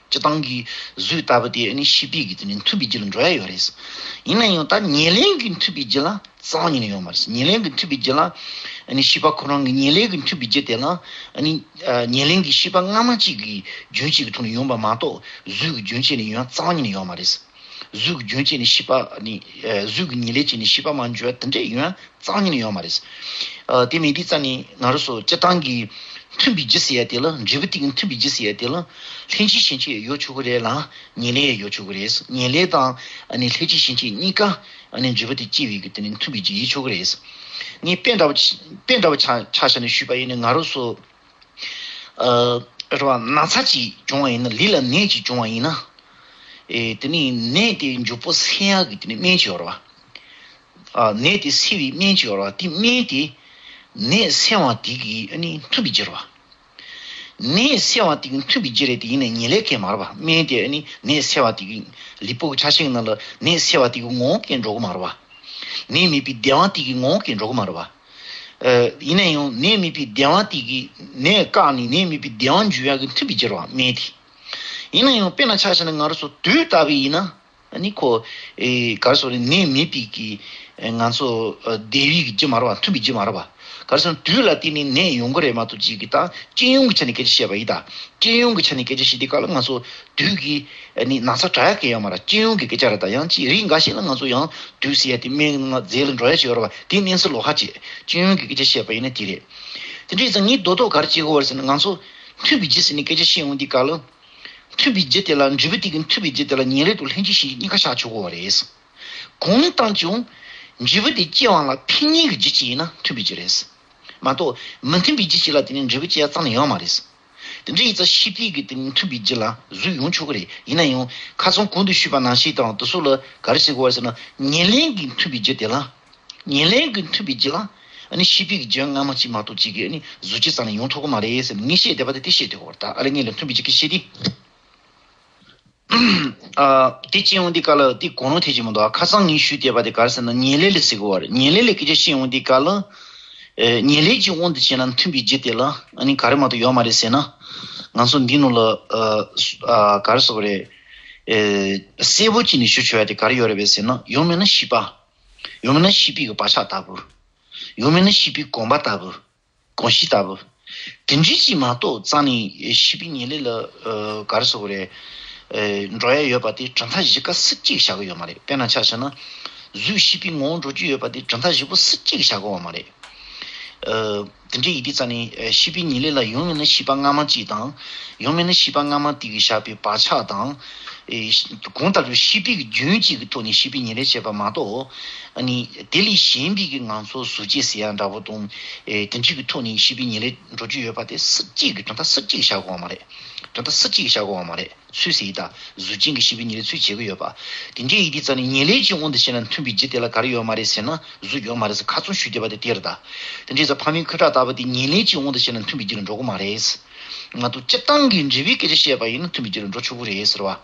སྤྱིར་བཏང་གི་གཟུགས་ལྟ་བུ་དེ་ནི་ཤེས་པའི་གི་དེ་ནི་མཐུན་པའི་རྒྱུ་ལ་འགྲོ་ཡ་ཡོད་རེད། ཡིན་ན་ཡང་ད་ཉེར་ལེན་གི་མཐུན་པའི་རྒྱུ་ལ་རྩ་བ་ཉིད་ནས་ཡོད་མ་རེད། ཉེར་ལེན་གྱི་མཐུན་པའི་རྒྱུ་ལ། ཨ་ནི་ཤེས་པ་ཁོ་རང་གི་ཉེར་ལེན་གྱི་མཐུན་པའི་རྒྱུ་དེ་ལ། ཨ་ནི། ཉེར་ལེན་གྱི་ཤེས་པ་སྔ་མ་གཅིག་གི་རྒྱུན་གཅིག་གི་ཐོག་ནས་ཡོང་བ་མ་གཏོགས་གཟུགས་ཀྱི་རྒྱུན་གཅིག་ནས་ཡོང་རྩ་བ་ཉིད་ནས་ཡོད་མ་རེད། གཟུགས་ཀྱི་རྒྱུན་གཅིག་ནས་ཤེས་པ་ནི། གཟུགས་ཀྱི་ཉེར་ལེན་གཅིག་ནས་ཤེས་པ་མ་འབྱུང་བ་དེ་འདྲས་ཡོང་རྩ་བ་ཉིད་ནས་ཡོད་མ་རེད། དེ་མིན་དུས་ཙ་ནས་ང་རང་ཚོ་སྤྱིར་བཏང་གི་མཐུན་པའི་རྒྱུ་ཟེར་ཡ་དེ་ལ། འབྲས་བུ་དེ་གི་མཐུན་པའི་རྒྱུ་ཟེར་ཡ་དེ་ལ། ལྷན་ཅིག་ཞེན་ཅིག་ཡོད་ཆོག་གི་རེད་ལ། ཉེར་ལེན་ཡང་ཡོད་ཆོག་གི་རེད། ཉེར་ལེན་དང་ཨ་ནི་ལྷན་ཅིག་ཞེན་ཅིག་གཉིས་ཀ་ཨ་ནི་འབྲས་བུ་དེ་སྐྱེ་བའི་གི་དེ་ནི་མཐུན་པའི་རྒྱུ་ཡིན་ཆོག་གི་རེད། ངས་དཔེ་འདྲ་བོ་དཔེ་འདྲ་བོ་ཆ་ཆ་བཞག་ནས་ཞུས་པ་ཡིན་ན་ང་རང་ཚོ། རེད་བ། ན་ཚ་ཅིག་བྱུང་བ་ཡིན་ན། ལུས་ལ་ནད་ཅིག་བྱུང་བ་ཡིན་ན། ཨེ་དེ་ནི་ནད་དེ་མགྱོགས་པོ་སེལ་ཡག་གི་དེ་ནི་སྨན་ཅིག་ཡོད་རེད་བ། ནད་དེ་སེལ་བའི་སྨན་ཅིག་ཡོད་རེད་བ། དེ་སྨན་དེ་ནད་སེལ་བ་དེ་གི་ཨ་ནི་མཐུན་པའི་རྒྱུ་རེད་བ། ནད་སེལ་བ་དེ་གི་མཐུན་པའི་རྒྱུ་རེད་དེ། ཡིན་ནའི་ཉེར་ལེན་གྱི་མ་རེད་བ། སྨན་དེ་ཨ་ནི་ནད་སེལ་བ་དེ་གི་ལུས་པོ་གི་ཆ་ཤས་ནང་ལ་ནད་སེལ་བ་དེ་གི་ངོ་བོ་གི་འགྲོ་གི་མ་རེད་བ། ནད་མེད་པའི་བདེ་བ་དེ་གི་ངོ་བོ་གི་འགྲོ་གི་མ་རེད་བ། ཡིན་ན་ཡང་ནད་མེད་པའི་བདེ་བ་དེ་གི་ནད་བཀག་ནས་ནད་མེད་པའི་བདེ་བ་འཇུ་ཡག་གི་མཐུན་པའི་རྒྱུ་རེད་བ་སྨན་དེ། ཡིན་ན་ཡང་དཔེར་ན་ཆ་བཞག་ན་ང་རང་ཚོ་དུག་ལྟ་བུ་ཡིན་ན། ཨ་ནི་ཁོ། ཨེ་ག་རེ་ཟེར་དགོས་རེད། ནད་མེད་པའི་གི་ང་ཚོ་བདེ་བའི་གི་རྒྱུ་མ་རེད་བ། མཐུན་པའི་རྒྱུ་མ་རེད་བ། ག་རེ་ཟེར་ན་དུག་ལ་བརྟེན་ནས་ནད་ཡོང་གི་རེད་མ་གཏོགས། ཅིག་གི་ད་སྤྱི་ཡོངས་ཀྱི་ཆ་ནས་སྐད་ཆ་བཤད་པ་ཡིན་ད། སྤྱི་ཡོངས་ཀྱི་ཆ་ནས་སྐད་ཆ་བཤད་དུས་སྐབས་ལ་ང་ཚོ་དུག་གི་ཨ་ནི་ན་ཚ་དྲག་ཡག་གི་ཡོད་མ་རེད། སྤྱི་ཡོངས་ཀྱི་སྐད་ཆ་རེད་ད། ཡང་ཅིག་རིགས་འགའ་ཞིག་ལ་ང་ཚོ་ཡང་དུག་ཟེར་ཡ་དེ་སྨན་ང་རྫས་ལ་འགྲོ་ཡ་ཞིག་ཡོད་རེད་བ། དེ་གནས་ཚུལ་ལོགས་ཀ་བྱས། སྤྱི་ཡོངས་ཀྱི་སྐད་ཆ་བཤད་པ་ཡིན་ན་དེ་རེད། དེ་འདྲ་ཡིན་ཙང་ངས་རྡོག་རྡོག་ག་རེ་བྱེད་དགོས་རེད་ཟེར་ན། ང་ཚོ་མཐུན་པའི་རྒྱུ་ཟེར་ནས་སྐད་ཆ་བཤད་ཡོང་དུས་སྐབས་ལ། མཐུན་པའི་རྒྱུ་དེ་ལ། འབྲས་བུ་དེ་གི་མཐུན་པའི་རྒྱུ་དེ་ལ་ཉེར་ལེན་དང་ལྷན་ཅིག་ཞེན་གཉིས་ཀ་བཞག་ཆོག་གི་རེད། གང་ལྟར་ཀྱང་འབྲས་བུ་དེ་སྐྱེ་བ་ལ་ཕན་ནུས་ཀྱི་རྒྱུ་ཅིག་ཡིན་ན་མཐུན་པའི་རྒྱུ་རེད། མ་གཏོགས་མི་མཐུན་པའི་རྒྱུ་ཅིག་ལ་དེ་ནི་འབྲས་བུ་སྐྱེ་ཡ་རྩ་ནས་ཡོད་མ་རེད། དེ་འདྲ་ཡིན་ཙང་ཤེས་པའི་གི་དེ་ནི་མཐུན་པའི་རྒྱུ་ལ་གཟུགས་ཡོང་ཆོག་གི་རེད། ཡིན་ན་ཡང་ཁ་སང་གོང་དུ་ཞུས་པ་ནང་བཞིན་དང་དེ་ཚོ་ལ་ག་རེ་བྱེད་དགོས་རེད་ཟེར་ན། ཉེར་ལེན་གྱི་མཐུན་པའི་རྒྱུ་དེ་ལ། ཉེར་ལེན་གྱི་མཐུན་པའི་རྒྱུ་ལ། ཨ་ནི་ཤེས་པའི་གི་རྒྱུ་སྔ་མ་གཅིག་མ་གཏོགས་གཅིག་གི་ཨ་ནི་གཟུགས་ཅིག་རྩ་ནས་ཡོང་ཐུབ་ཀྱི་མ་རེད་ཟེར་ནས་ངས་བཤད་བསྡད་པ་དེ་དེ་བཤད་བསྡད་ཡོད་རེད་ད། ཨ་ལས་ངས་ལ་མཐུན་པའི་རྒྱུ་གི་བཤད་དེ། ཨ་དེ་བྱས་ཡོང་དུས་སྐབས་ལ་དེ་གོ་ནོར་ཐེབས་ཀྱི་མི་འདུག་ཁ་སང་ངས་ཞུས་བསྡད་པ་དེ་ག་རེ་ཟེར་ན། ཉེར་ལེན་ལ་ཟེར་གི་ཡོད་རེད། ཉེར་ལེན་ལ་སྐད་ཆ་བཤད་ཡོང་དུས་སྐབས་ལ། ཨེ་ཉེར་ལེན་གྱི་དབང་དུ་བྱས་ན་མཐུན་པའི་རྒྱུ་དེ་ལ་ཨ་ནི་ག་རེ་མ་གཏོགས་ཡོད་མ་རེད་ཟེར་ན། ང་ཚོ་འདི་ནང་ལ་ཨ་ཨ་ག་རེ་ཟེར་དགོས་རེད། ཨེ་གསལ་པོ་བྱས་ནས་ཞུ་ཆོག་ཡ་དེ་ག་རེ་ཡོད་རེད་པས་ཟེར་ན། ཡང་མིན་ན་ཤེས་པ། ཡང་མིན་ན་ཤེས་པའི་གི་བག་ཆགས་ལྟ་བུ། ཡང་མིན་ན་ཤེས་པའི་གོམས་པ་ལྟ་བུ། གོམས་གཤིས་ལྟ་བུ། དེ་འདྲ་ཅིག་མ་གཏོགས་རྩ་ནས་ཤེས་པའི་ཉེར་ལེན་ལ་ཨ་ག་རེ་ཟེར་དགོས་རེད། ཨ་འགྲོ་ཡ་ཡོད་པ་དེ་གྲུབ་མཐའ་བཞི་ཀ་སུ་གཅིག་བཞག་གི་ཡོད་མ་རེད། དཔེར་ན་ཆ་བཞག་ན། གཟུགས་ཤེས་པའི་ངོ་བོ་འགྲོ་རྒྱུ་ཡོད་པ་དེ་གྲུབ་མཐའ་བཞི་པོ་སུ་གཅིག་བཞག་གི་ཡོད་མ་རེད། ཨ་དེ་འདྲ་ཡིན་དུས་རྩ་ནས་ཨ་ཤེས་པའི་ཉེར་ལེན་ལ་ཡང་མིན་ན་ཤེས་པ་སྔ་མ་གཅིག་དང་། ཡང་མིན་ན་ཤེས་པ་སྔ་མ་དེ་གིས་བཞག་པའི་བག་ཆགས་དང་། ཨེ་གང་ལྟར་ཤེས་པའི་རྒྱུན་གཅིག་གི་ཐོག་ནས་ཤེས་པའི་ཉེར་ལེན་བྱེད་པ་མ་གཏོགས། ཨ་ནི་དེ་ལས་གཞན་པའི་གི་ང་ཚོ་གཟུགས་ཅན་ཟེར་ཡ་འདྲ་པོ་དང་། ཨེ་དེ་འདྲ་གི་ཐོག་ནས་ཤེས་པའི་ཉེར་ལེན་འགྲོ་རྒྱུ་ཡོད་པ་དེ་སུ་གཅིག་གི་གྲུབ་མཐའ་སུ་གཅིག་བཞག་གི་ཡོད་མ་རེད། གྲུབ་མཐའ་སུ་གཅིག་བཞག་གི་ཡོད་མ་རེད། སུས་ཟེར་ཡིན་ད། གཟུགས་ཅན་གྱི་ཤེས་པའི་ཉེར་ལེན་སུས་བྱེད་ཀྱི་ཡོད་པ། དེ་འདྲ་ཡིན་དུས་རྩ་ནས་ཉེར་ལེན་གྱི་དབང་དུ་བྱས་ན་མཐུན་པའི་རྒྱུ་དེ་ལ་ག་རེ་ཡོད་མ་རེད་ཟེར་ན། གཟུགས་ཡོད་མ་རེད་ཟེར་ཁ་ཚོན་ཞུས་བསྡད་པ་དེ་དེ་རེད་ད། དེ་འདྲ་ཡིན་ཙང་ཕ་མའི་ཁུ་ཁྲག་ལྟ་བུ་དེ་ཉེར་ལེན་གྱི་དབང་དུ་བྱས་ན་མཐུན་པའི་རྒྱུ་ལ་འགྲོ་གི་མ་རེད། མ་གཏོགས་སྤྱིར་བཏང་གི་འབྲས་བུའི་སྐད་ཆ་བཤད་པ་ཡིན་ན་མཐུན་པའི་རྒྱུ་ལ་འགྲོ་ཆོག་གི་རེད་ཟེར་བ།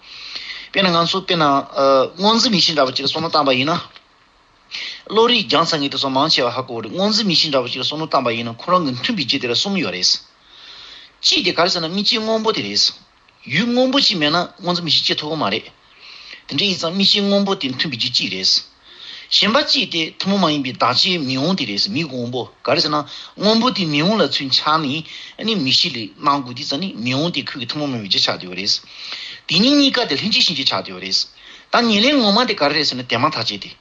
དཔེར་ན་ང་ཚོ་དཔེར་ན་ཨ་སྔོ་འཛིན་མིག་ཤེས་འདྲ་བ་ཅིག་ལ་བསམ་བློ་བཏང་པ་ཡིན་ན། བློ་རིག་སྦྱངས་ཚར་མཁན་དེ་ཚོ་མང་ཆེ་བ་ཧ་གོ་གི་རེད། སྔོ་འཛིན་མིག་ཤེས་འདྲ་བ་ཅིག་ལ་བསམ་བློ་བཏང་པ་ཡིན་ན་ཁོ་རང་གི་མཐུན་པའི་རྒྱུ་དེ་ལ་གསུམ་ཡོད་རེད། གཅིག་དེ་ག་རེ་ཟེར་ན་མིག་ཤེས་སྔོན་པོ་དེ་རེད། ཡུལ་སྔོན་པོ་ཅིག་མེད་ན་སྔོ་འཛིན་མིག་ཤེས་སྐྱེ་ཐུབ་ཀྱི་མ་རེད། དེ་འདྲ་ཡིན་ཙང་མིག་ཤེས་སྔོན་པོ་དེ་མཐུན་པའི་རྒྱུ་གཅིག་རེད། གཞན་པ་གཅིག་དེ་ཐུན་མོང་མ་ཡིན་པའི་བདག་ཅན་མིག་དབང་དེ་རེད། མིག་དབང་པོ། ག་རེ་ཟེར་ན་སྔོན་པོ་དེ་མིག་དབང་ལ་ཚུར་འཆར་ནས་ཨ་ནི་མིག་ཤེས་ལ་སྣང་དགོས་དུས་ཙ་ནི་མིག་དབང་དེ་ཁོ་གི་ཐུན་མོང་མ་ཡིན་པའི་རྒྱུ་ཆགས་བསྡད་ཡོད་རེད། དེ་གཉིས་གཉིས་ཀ་དེ་ལྷན་སྐྱེས་ཤེས་བྱ་ཆགས་བསྡད་ཡོད་རེད། ད་ཉེར་ལེན་ངོ་མ་དེ་ག་རེ་རེད་ཟེར་ན་དེ་མ་ཐག་ཆད་དེ།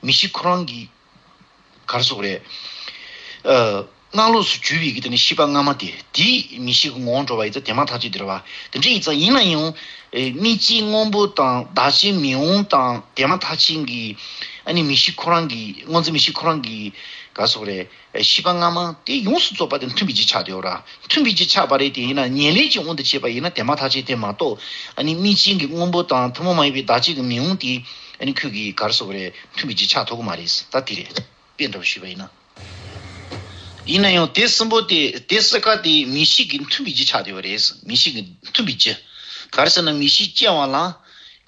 མིག་ཤེས་ཁོ་རང་གི་ག་རེ་ཟེར་དགོས་རེད། ཨ། སྔ་ལོགས་སུ་གྱུར་པའི་གི་དེ་ནི་ཤེས་པ་སྔ་མ་དེ། དེའི་མིག་ཤེས་ཀྱི་ངོ་བོར་འགྲོ་བ་ཡིན་ཙང་དེ་མ་ཐག་ཆད་དེ་རེད་བ། དེ་འདྲ་ཡིན་ཙང་ཡིན་ན་ཡང་། ཨེ། དམིགས་བཅས་སྔོན་པོ་དང་བདག་བཅས་མི་འོང་དང་དེ་མ་ཐག་ཆད་ཀྱི། ཨ་ནི་མིག་ཤེས་ཁོ་རང་གི་སྔོ་འཛིན་མིག་ཤེས་ཁོ་རང་གི་ག་རེ་ཟེར་དགོས་རེད། ཤེས་པ་སྔ་མ་དེ་ཡོངས་སུ་རྫོགས་པ་དེ་མཐུན་པའི་རྒྱུ་ཆགས་བསྡད་ཡོད་ར། མཐུན་པའི་རྒྱུ་ཆགས་པ་རེད་དེ། ཡིན་ན་ཉེར་ལེན་གྱི་དབང་དུ་བྱས་པ་ཡིན་ན་དེ་མ་ཐག་ཆད་དེ་མ་གཏོགས། ཨ་ནི་དམིགས་བཅས་ཀྱི་སྔོན་པོ་དང་ཐུན་མོང་མ་ཡིན་པའི་བདག་བཅས་ཀྱི་མི་འོང་དེ། ཨ་ནི་ཁོས་ཀྱི་ག་རེ་ཟེར་དགོས་རེད། མཐུན་པའི་རྒྱུ་ཆགས་ཐུབ་ཀྱི་མ་རེད། ད་དེ་རེད། དཔེ་འདྲ་བོ་ཞུས་པ་ཡིན་ན། ཡིན་ན་ཡང་དེ་གསུམ་པོ་དེ། དེ་སྲིད་ཀ་དེ་མིག་ཤེས་ཀྱི་མཐུན་པའི་རྒྱུ་ཆགས་བསྡད་ཡོད་རེད། མིག་ཤེས་ཀྱི་མཐུན་པའི་རྒྱུ། ག་རེ་ཟེར་ན་མིག་ཤེས་སྐྱེ་བ་ལ་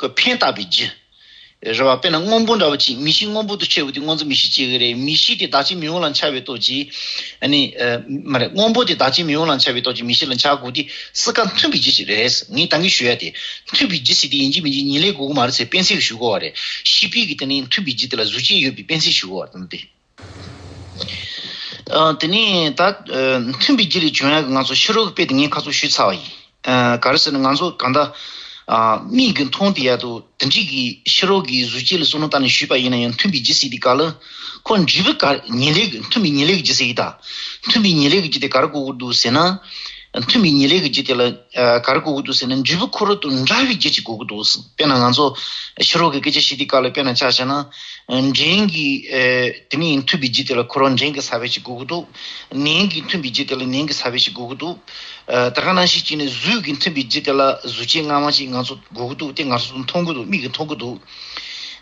ཁོ་ཕན་བཏགས་པའི་རྒྱུ། རེད་བ། དཔེར་ན་སྔོན་པོ་འདྲ་བོ་ཅིག་མིག་ཤེས་སྔོན་པོ་དུ་ཆེ་བོ་དེ་སྔོ་འཛིན་མིག་ཤེས་སྐྱེ་གི་རེད། མིག་ཤེས་དེ་བདག་བཅས་མི་འོང་ལ་འཆར་བའི་སྟོབས་ཀྱིས། ཨ་ནི། ཨ། མ་རེད། སྔོན་པོ་དེ་བདག་བཅས་མི་འོང་ལ་འཆར་བའི་སྟོབས་ཀྱིས་མིག་ཤེས་ལ་འཆར་དགོས་དེ་སྲིད་ཀ་མཐུན་པའི་རྒྱུ་ཞིག་རེད། ངས་ད་གིན་ཞུ་ཡ་དེ། མཐུན་པའི་རྒྱུ་ཟེར་དེ་ཡིན་གཅིག་མིན་གཅིག་ཉེར་ལེན་དགོས་ཀྱི་མ་རེད་ཟེར་དཔེ་མཚོན་ཞུ་དགོས་བ་རེད། ཤེས་པའི་གི་དེ་ནི་མཐུན་པའི་རྒྱུ་དེ་ལ་གཟུགས་ཅན་ཡོད་པའི་དཔེ་མཚོན་ཞུ་དགོས་བ་དེ་ནི་དེ། ཨ། དེ་ནས་ད། ཨ། མཐུན་པའི་རྒྱུ་ལས་བྱུང་ཡག་གི་ང་ཚོ་ཕྱི་རོལ་གྱི་དཔེ་དེ་ངས་ཁ་ཚོ་ཞུས་ཚར་བ་ཡིན། ཨ། ག་རེ་ཟེར་ན་ང་ཚོ་གང་ལྟར། ཨ། མིག་གིས་མཐོང་བསྡད་ཡག་དང་དེ་འདྲའི་གི་ཕྱི་རོལ་གྱི་གཟུགས་ཅན་ལ་བསམ་བློ་བཏང་ནས་ཞུས་པ་ཡིན་ན་ཡང་མཐུན་པའི་རྒྱུ་ཟེར་དེ་ག་ལ། ཁོ་འབྲས་བུ་ག་ཉེར་ལེན་གྱི་མཐུན་པའི་ཉེར་ལེན་གྱི་རྒྱུ་ཟེར་གྱི་ད། མཐུན་པའི་ཉེར་ལེན་གྱི་རྒྱུ་དེ་ག་རེ་དགོས་ཀྱི་འདུག་ཟེར་ན། མཐུན་པའི་ཉེར་ལེན་གྱི་རྒྱུ་དེ་ལ། ཨ། ག་རེ་དགོས་ཀྱི་འདུག་ཟེར་ན་འབྲས་བུ་ཁོ་རང་དང་འདྲ་བའི་རྒྱུ་ཅིག་དགོས་ཀྱི་འདུག་དཔེར་ན་ང་ཚོ་ཕྱི་རོལ་གྱི་སྐད་ཆ་བཤད་དུས་སྐབས་ལ་དཔེར་ན་ཆ་བཞག་ན། ཨ། འབྲས་ཀྱི། ཨ། དེ་ནས་མཐུན་པའི་རྒྱུ་དེ་ལ་ཁོ་རང་འབྲས་ཀྱི་ས་བོན་ཅིག་དགོས་ཀྱི་འདུག་ནས་ཀྱི་མཐུན་པའི་རྒྱུ་དེ་ལ་ནས་ཀྱི་ས་བོན་ཅིག་དགོས་ཀྱི་འདུག་ཨ། དེ་ག་ནང་བཞིན་བྱས་ནས་གཟུགས་ཀྱི་མཐུན་པའི་རྒྱུ་དེ་ལ་གཟུགས་ཅན་སྔ་མ་ཅིག་ང་ཚོ་དགོས་ཀྱི་འདུག་དེ་ང་ཚོ་མཐོང་གི་འདུག་མིག་གིས་མཐོང་གི་འདུག་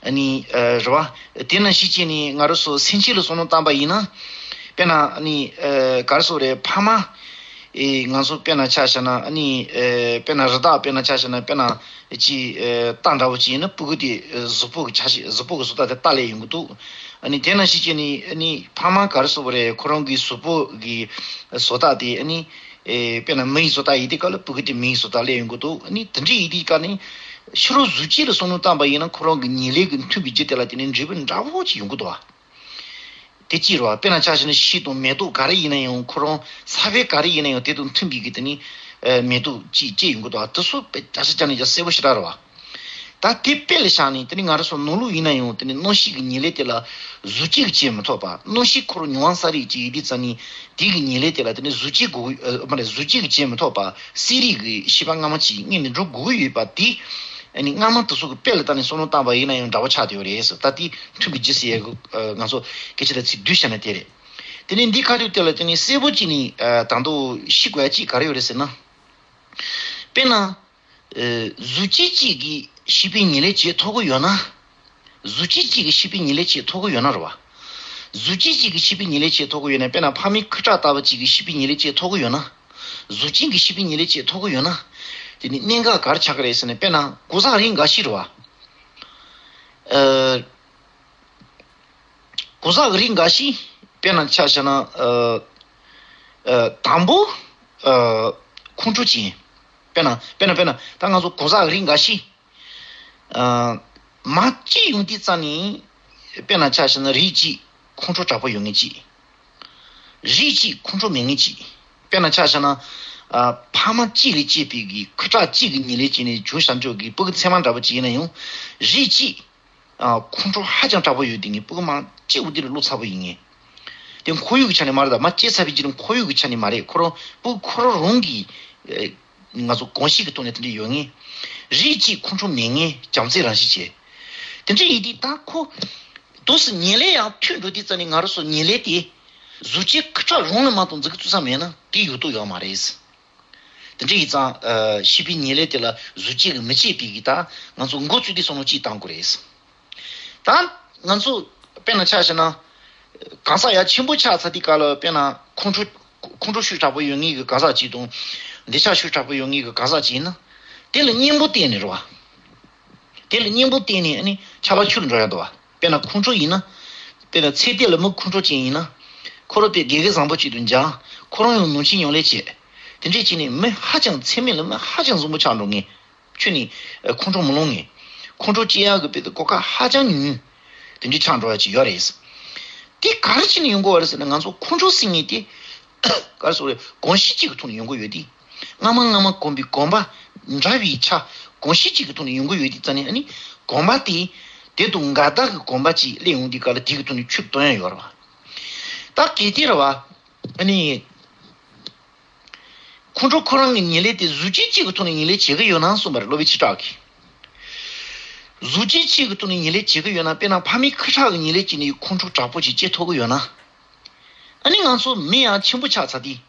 ཨ་ནི། ཨ། རེད་བ། དེ་ནང་བཞིན་བྱས་ནས་ང་རང་ཚོ་སེམས་ཅན་ལ་བསམ་བློ་བཏང་པ་ཡིན་ན། དཔེར་ན་ཨ་ནི། ཨ། ག་རེ་ཟེར་དགོས་རེད། ཕ་མ། ཨེ། ང་ཚོ་དཔེར་ན་ཆ་བཞག་ན་ཨ་ནི། ཨེ། དཔེར་ན་རི་དྭགས་དཔེར་ན་ཆ་བཞག་ན་དཔེར་ན་ཅིག་ཨེ། རྟ་འདྲ་བོ་ཅིག་ཡིན་ན་སྤུ་གུ་དེ་གཟུགས་པོ་གི་ཆ་ཤས། གཟུགས་པོ་གི་བཟོ་ལྟ་དེ་རྟ་ལས་ཡོང་གི་འདུག་ཨ་ནི་དེ་ནང་བཞིན་བྱས་ནས་ཨ་ནི་ཕ་མ་ག་རེ་ཟེར་དགོས་རེད། ཁོ་རང་གི་གཟུགས་པོ་གི་བཟོ་ལྟ་དེ་ཨ་ནི། ཨེ། དཔེར་ན་མི་ཡི་བཟོ་ལྟ་ཡིན་དུས་སྐབས་ལ་སྤུ་གུ་དེ་མི་ཡི་བཟོ་ལྟ་ལས་ཡོང་གི་འདུག་ཨ་ནི་དེ་འདྲ་ཡིན་དུས་སྐབས་ནི་ཕྱི་རོལ་གཟུགས་ཅན་ལ་བསམ་བློ་བཏང་པ་ཡིན་ན་ཁོ་རང་གི་ཉེར་ལེན་གྱི་མཐུན་པའི་རྒྱུ་དེ་ལ་དེ་ནི་འབྲས་བུ་འདྲ་བོ་ཅིག་ཡོང་གི་འདུག་བ། དེ་གཅིག་རེད་བ། དཔེར་ན་ཆ་བཞག་ན་ཤིང་དང་མེ་ཏོག་ག་རེ་ཡིན་ན་ཡང་ཁོ་རང་ས་བོན་ག་རེ་ཡིན་ན་ཡང་དེ་དང་མཐུན་པའི་གི་དེ་ནི། ཨ། མེ་ཏོག་ཅིག་སྐྱེ་ཡོང་གི་འདུག་བ། དེ་ཚོ་དཔེ་བརྒྱ་ཆ་བརྒྱ་ནས་བརྒྱ་གསལ་པོ་ཞེ་དྲག་རེད་བ། ད་དེ་དཔེ་ལ་བཞག་ནས་དེ་ནི་ང་རང་ཚོ་ནང་ལུགས་ཡིན་ན་ཡང་དེ་ནི་རྣམ་ཤེས་ཀྱི་ཉེར་ལེན་དེ་ལ་གཟུགས་ཅན་གྱིས་བྱེད་མི་ཐུབ་པ། རྣམ་ཤེས་ཁོ་རང་མྱོང་བ་ས་རིག་ཅིག་ཡིན་དུས་ཙང་ནི་དེ་གི་ཉེར་ལེན་དེ་ལ་དེ་ནི་གཟུགས་ཅན་དགོས། ཨ། མ་རེད། གཟུགས་ཅན་གྱིས་བྱེད་མི་ཐུབ་པ། གསལ་རིག་གི་ཤེས་པ་སྔ་མ་ཅིག་སྔོན་ནས་འགྲོ་དགོས་ཀྱི་ཡོད་པ་དེ། ཨ་ནི་སྔ་མ་དེ་ཚོ་གི་དཔེ་ལ་བལྟས་ནས་བསམ་བློ་བཏང་པ་ཡིན་ན་ཡང་འདྲ་བོ་ཆགས་བསྡད་ཡོད་རེད་ཟེར། ད་དེ་མཐུན་པའི་རྒྱུ་ཟེར་ཡ་གི། ཨ། ང་ཚོ་སྐད་ཆ་དང་ཚིག་བསྡུས་བྱས་ན་དེ་རེད། དེ་ནས་འདི་ཁ་ཐུག་དེ་ལ་དེ་ནི་གསལ་པོ་ཅིག་ནི། ཨ། ད་དུང་ཤེས་དགོས་ཡ་ཅིག་ག་རེ་ཡོད་རེད་ཟེར་ན། དཔེར་ན། ཨ། གཟུགས་ཅན་གཅིག་གིས་ཤེས་པའི་ཉེར་ལེན་བྱེད་ཐུབ་ཀྱི་ཡོད་ན། གཟུགས་ཅན་གཅིག་གིས་ཤེས་པའི་ཉེར་ལེན་བྱེད་ཐུབ་ཀྱི་ཡོད་ན་རེད་བ། གཟུགས་ཅན་གཅིག་གིས་ཤེས་པའི་ཉེར་ལེན་བྱེད་ཐུབ་ཀྱི་ཡོད་ན། དཔེར་ན་ཕ་མའི་ཁུ་ཁྲག་ལྟ་བུ་གཅིག་གིས་ཤེས་པའི་ཉེར་ལེན་བྱེད་ཐུབ་ཀྱི་ཡོད་ན། གཟུགས་ཅན་གྱིས་ཤེས་པའི་ཉེར་ལེན་བྱེད་ཐུབ་ཀྱི་ཡོད་ན། དེ་ནི་གནད་འགག་ག་རེ་ཆགས་ཀྱི་རེད་ཟེར་ན། དཔེར་ན་གང་ཟག་རིགས་འགའ་ཤས་རེད་བ། ཨ། གང་ཟག་རིགས་འགའ་ཤས། དཔེར་ན་ཆ་བཞག་ན། ཨ། ཨ། དང་པོ། ཨ། ཁོང་ཁྲོ་ཅན། དཔེར་ན། དཔེར་ན། དཔེར་ན་ད་ང་ཚོ་གང་ཟག་རིགས་འགའ་ཤས། ཨ། མ་སྐྱེས་ཡོང་དུས་ཙམ་ནས། དཔེར་ན་ཆ་བཞག་ན་རིགས་གཅིག་ཁོང་ཁྲོ་དྲག་པོ་ཡོད་མཁན་གཅིག་རིགས་གཅིག་ཁོང་ཁྲོ་མེད་མཁན་གཅིག་དཔེར་ན་ཆ་བཞག་ན། ཨ། ཕ་མ་གཅིག་ལས་སྐྱེས་པའི་གི་ཁུ་ཁྲག་གཅིག་གི་ཉེར་ལེན་བྱས་ནས་བྱུང་བཞག་ཆོག་གི་སྤུ་གུ་མཚེ་མ་འདྲ་པོ་གཅིག་ཡིན་ན་ཡང་། རིགས་གཅིག་ཨ། ཁོང་ཁྲོ་ཧ་ཅང་དྲག་པོ་ཡོད་དེ་ངས་སྤུ་གུ་མ་སྐྱེས་འོ་དེ་ལས་བློ་ཚ་པོ་ཡིན་ངེས། དེ་ཁོར་ཡུག་གི་ཆ་ནས་མ་རེད། ད་མ་སྐྱེས་ཚར་བའི་རྗེས་ལ་ཁོར་ཡུག་གི་ཆ་ནས་མ་རེད། ཁོ་རང་སྤུ་གུ་ཁོ་རང་རང་གི། ཨེ། ང་ཚོ་གོམས་གཤིས་ཀྱི་ཐོག་ནས་དེ་འདྲ་ཡོད་ངེས། རིགས་གཅིག་ཁོང་ཁྲོ་མེད་ངེས། བྱམས་བརྩེ་རང་བཞིན་བྱས། དེ་འདྲ་ཡིན་དུས་ད་ཁོ། དུས་སུ་ཉེར་ལེན་ཡང་མཐུན་འགྲོ་དུས་ཙམ་ནས་ང་རང་ཚོ་ཉེར་ལེན་དེ། གཟུགས་ཅན་ཁུ་ཁྲག་རང་ལ་མ་གཏོགས་འཛིན་གྱི་ཚུལ་ཙམ་མེད་ན་དེ་ཡོད་དོ་ཡོད་མ་རེད། དེ་འདྲ་ཡིན་ཙང་། ཨ། ཤེས་པའི་ཉེར་ལེན་དེ་ལ་གཟུགས་ཅན་གྱིས་མི་བྱེད་པའི་གི་ད་ང་ཚོ་འགོ་བཙུགས་དུས་བསམ་བློ་གཅིག་བཏང་དགོས་རེད། ད་ང་ཚོ་དཔེར་ན་ཆ་བཞག་ན། གང་ཟག་ཡ་ཆེན་པོ་ཆགས་ཚར་དུས་སྐབས་ལ་དཔེར་ན་ཁོང་ཁྲོ། ཁོང་ཁྲོ་ཤུགས་དྲག་པོ་ཡོད་ངེས་ཀྱི་གང་ཟག་ཅིག་དང་། འདོད་ཆགས་ཤུགས་དྲག་པོ་ཡོད་ངེས་ཀྱི་གང་ཟག་ཅིག་ཡིན་ན། དེ་ལ་གཉེན་པོ་བསྟེན་ནས་རེད་བ། དེ་ལ་གཉེན་པོ་བསྟེན་ནས་ཨ་ནི་ཆར་པ་ཆུ་ལ་འགྲོ་ཡ་འདུག་བ། དཔེར་ན་ཁོང་ཁྲོ་ཡིན་ན། དཔེར་ན་ཚེ་འདས་ལ་མི་ཁོང་ཁྲོ་ཅན་ཡིན་ན། ཁོ་རང་དཔེ་དགེ་རྒན་བཟང་པོ་ཅིག་ཏུ་འཇགས། ཁོ་རང་ཡང་ནང་ཆོས་ཉམས་ལེན་བྱེད། དེ་འདྲས་བྱས་ནས་མི་ཧ་ཅང་ཚེ་སྨད་ལ་མི་ཧ་ཅང་བཟང་པོ་ཆགས་འགྲོ་ངེས། ཁྱོད་ནི་ཁོང་ཁྲོ་མི་ལངས་ངེས། ཁོང་ཁྲོ་སྐྱེ་ཡག་གི་དཔེ་དེ་གོ་སྐབས་ཧ་ཅང་ཉུང་། དེ་འདྲས་ཆགས་འགྲོ་ཡ་ཅིག་ཡོད་རེད། དེ་ག་རེ་བྱས་ནས་ཡོང་གི་ཡོད་རེད་ཟེར་ན་ང་ཚོ་ཁོང་ཁྲོ་ཟེར་མཁན་དེ། ག་རེ་ཟེར་དགོས་རེད། གོམས་གཤིས་གཅིག་གི་ཐོག་ནས་ཡོང་གི་ཡོད་དེ། སྔ་མ་སྔ་མ་གོམས་པའི་གོམས་པ་འདྲ་བའི་ཆ། གོམས་གཤིས་གཅིག་གི་ཐོག་ནས་ཡོང་གི་ཡོད་དུས་ཙང་ནས། ཨ་ནི་གོམས་པ་དེ་དེ་དང་འགལ་ཟླ་གི་གོམས་པ་ཅིག་སླེབས་ཡོང་དུས་སྐབས་ལ་དེ་གི་ཐོག་ནས་ཆུད་གཏོང་ཡ་ཡོད་རེད་བ། ད་གལ་ཏེ་རེད་བ། ཨ་ནི། ཁོང་ཁྲོ་ཁོ་རང་གི་ངན་ལན་དེ་གཟུགས་ཅན་གཅིག་གི་ཐོག་ནས་ངན་ལན་བྱེད་ཀྱི་ཡོད་ན་གསུངས་པ་རེད། སློབ་དཔོན་ཆོས་གྲགས་ཀྱིས། གཟུགས་ཅན་གཅིག་གི་ཐོག་ནས་ངན་ལན་བྱེད་ཀྱི་ཡོད་ན། དཔེར་ན་ཕ་མའི་ཁུ་ཁྲག་གི་ངན་ལན་བྱས་ནས་ཁོང་ཁྲོ་དྲག་པོ་ཅིག་སྐྱེ་ཐུབ་ཀྱི་ཡོད་ན། ཨ་ནི་ང་ཚོ་མི་ཡང་ཆེན་པོ་ཆགས་ཚར་དུས།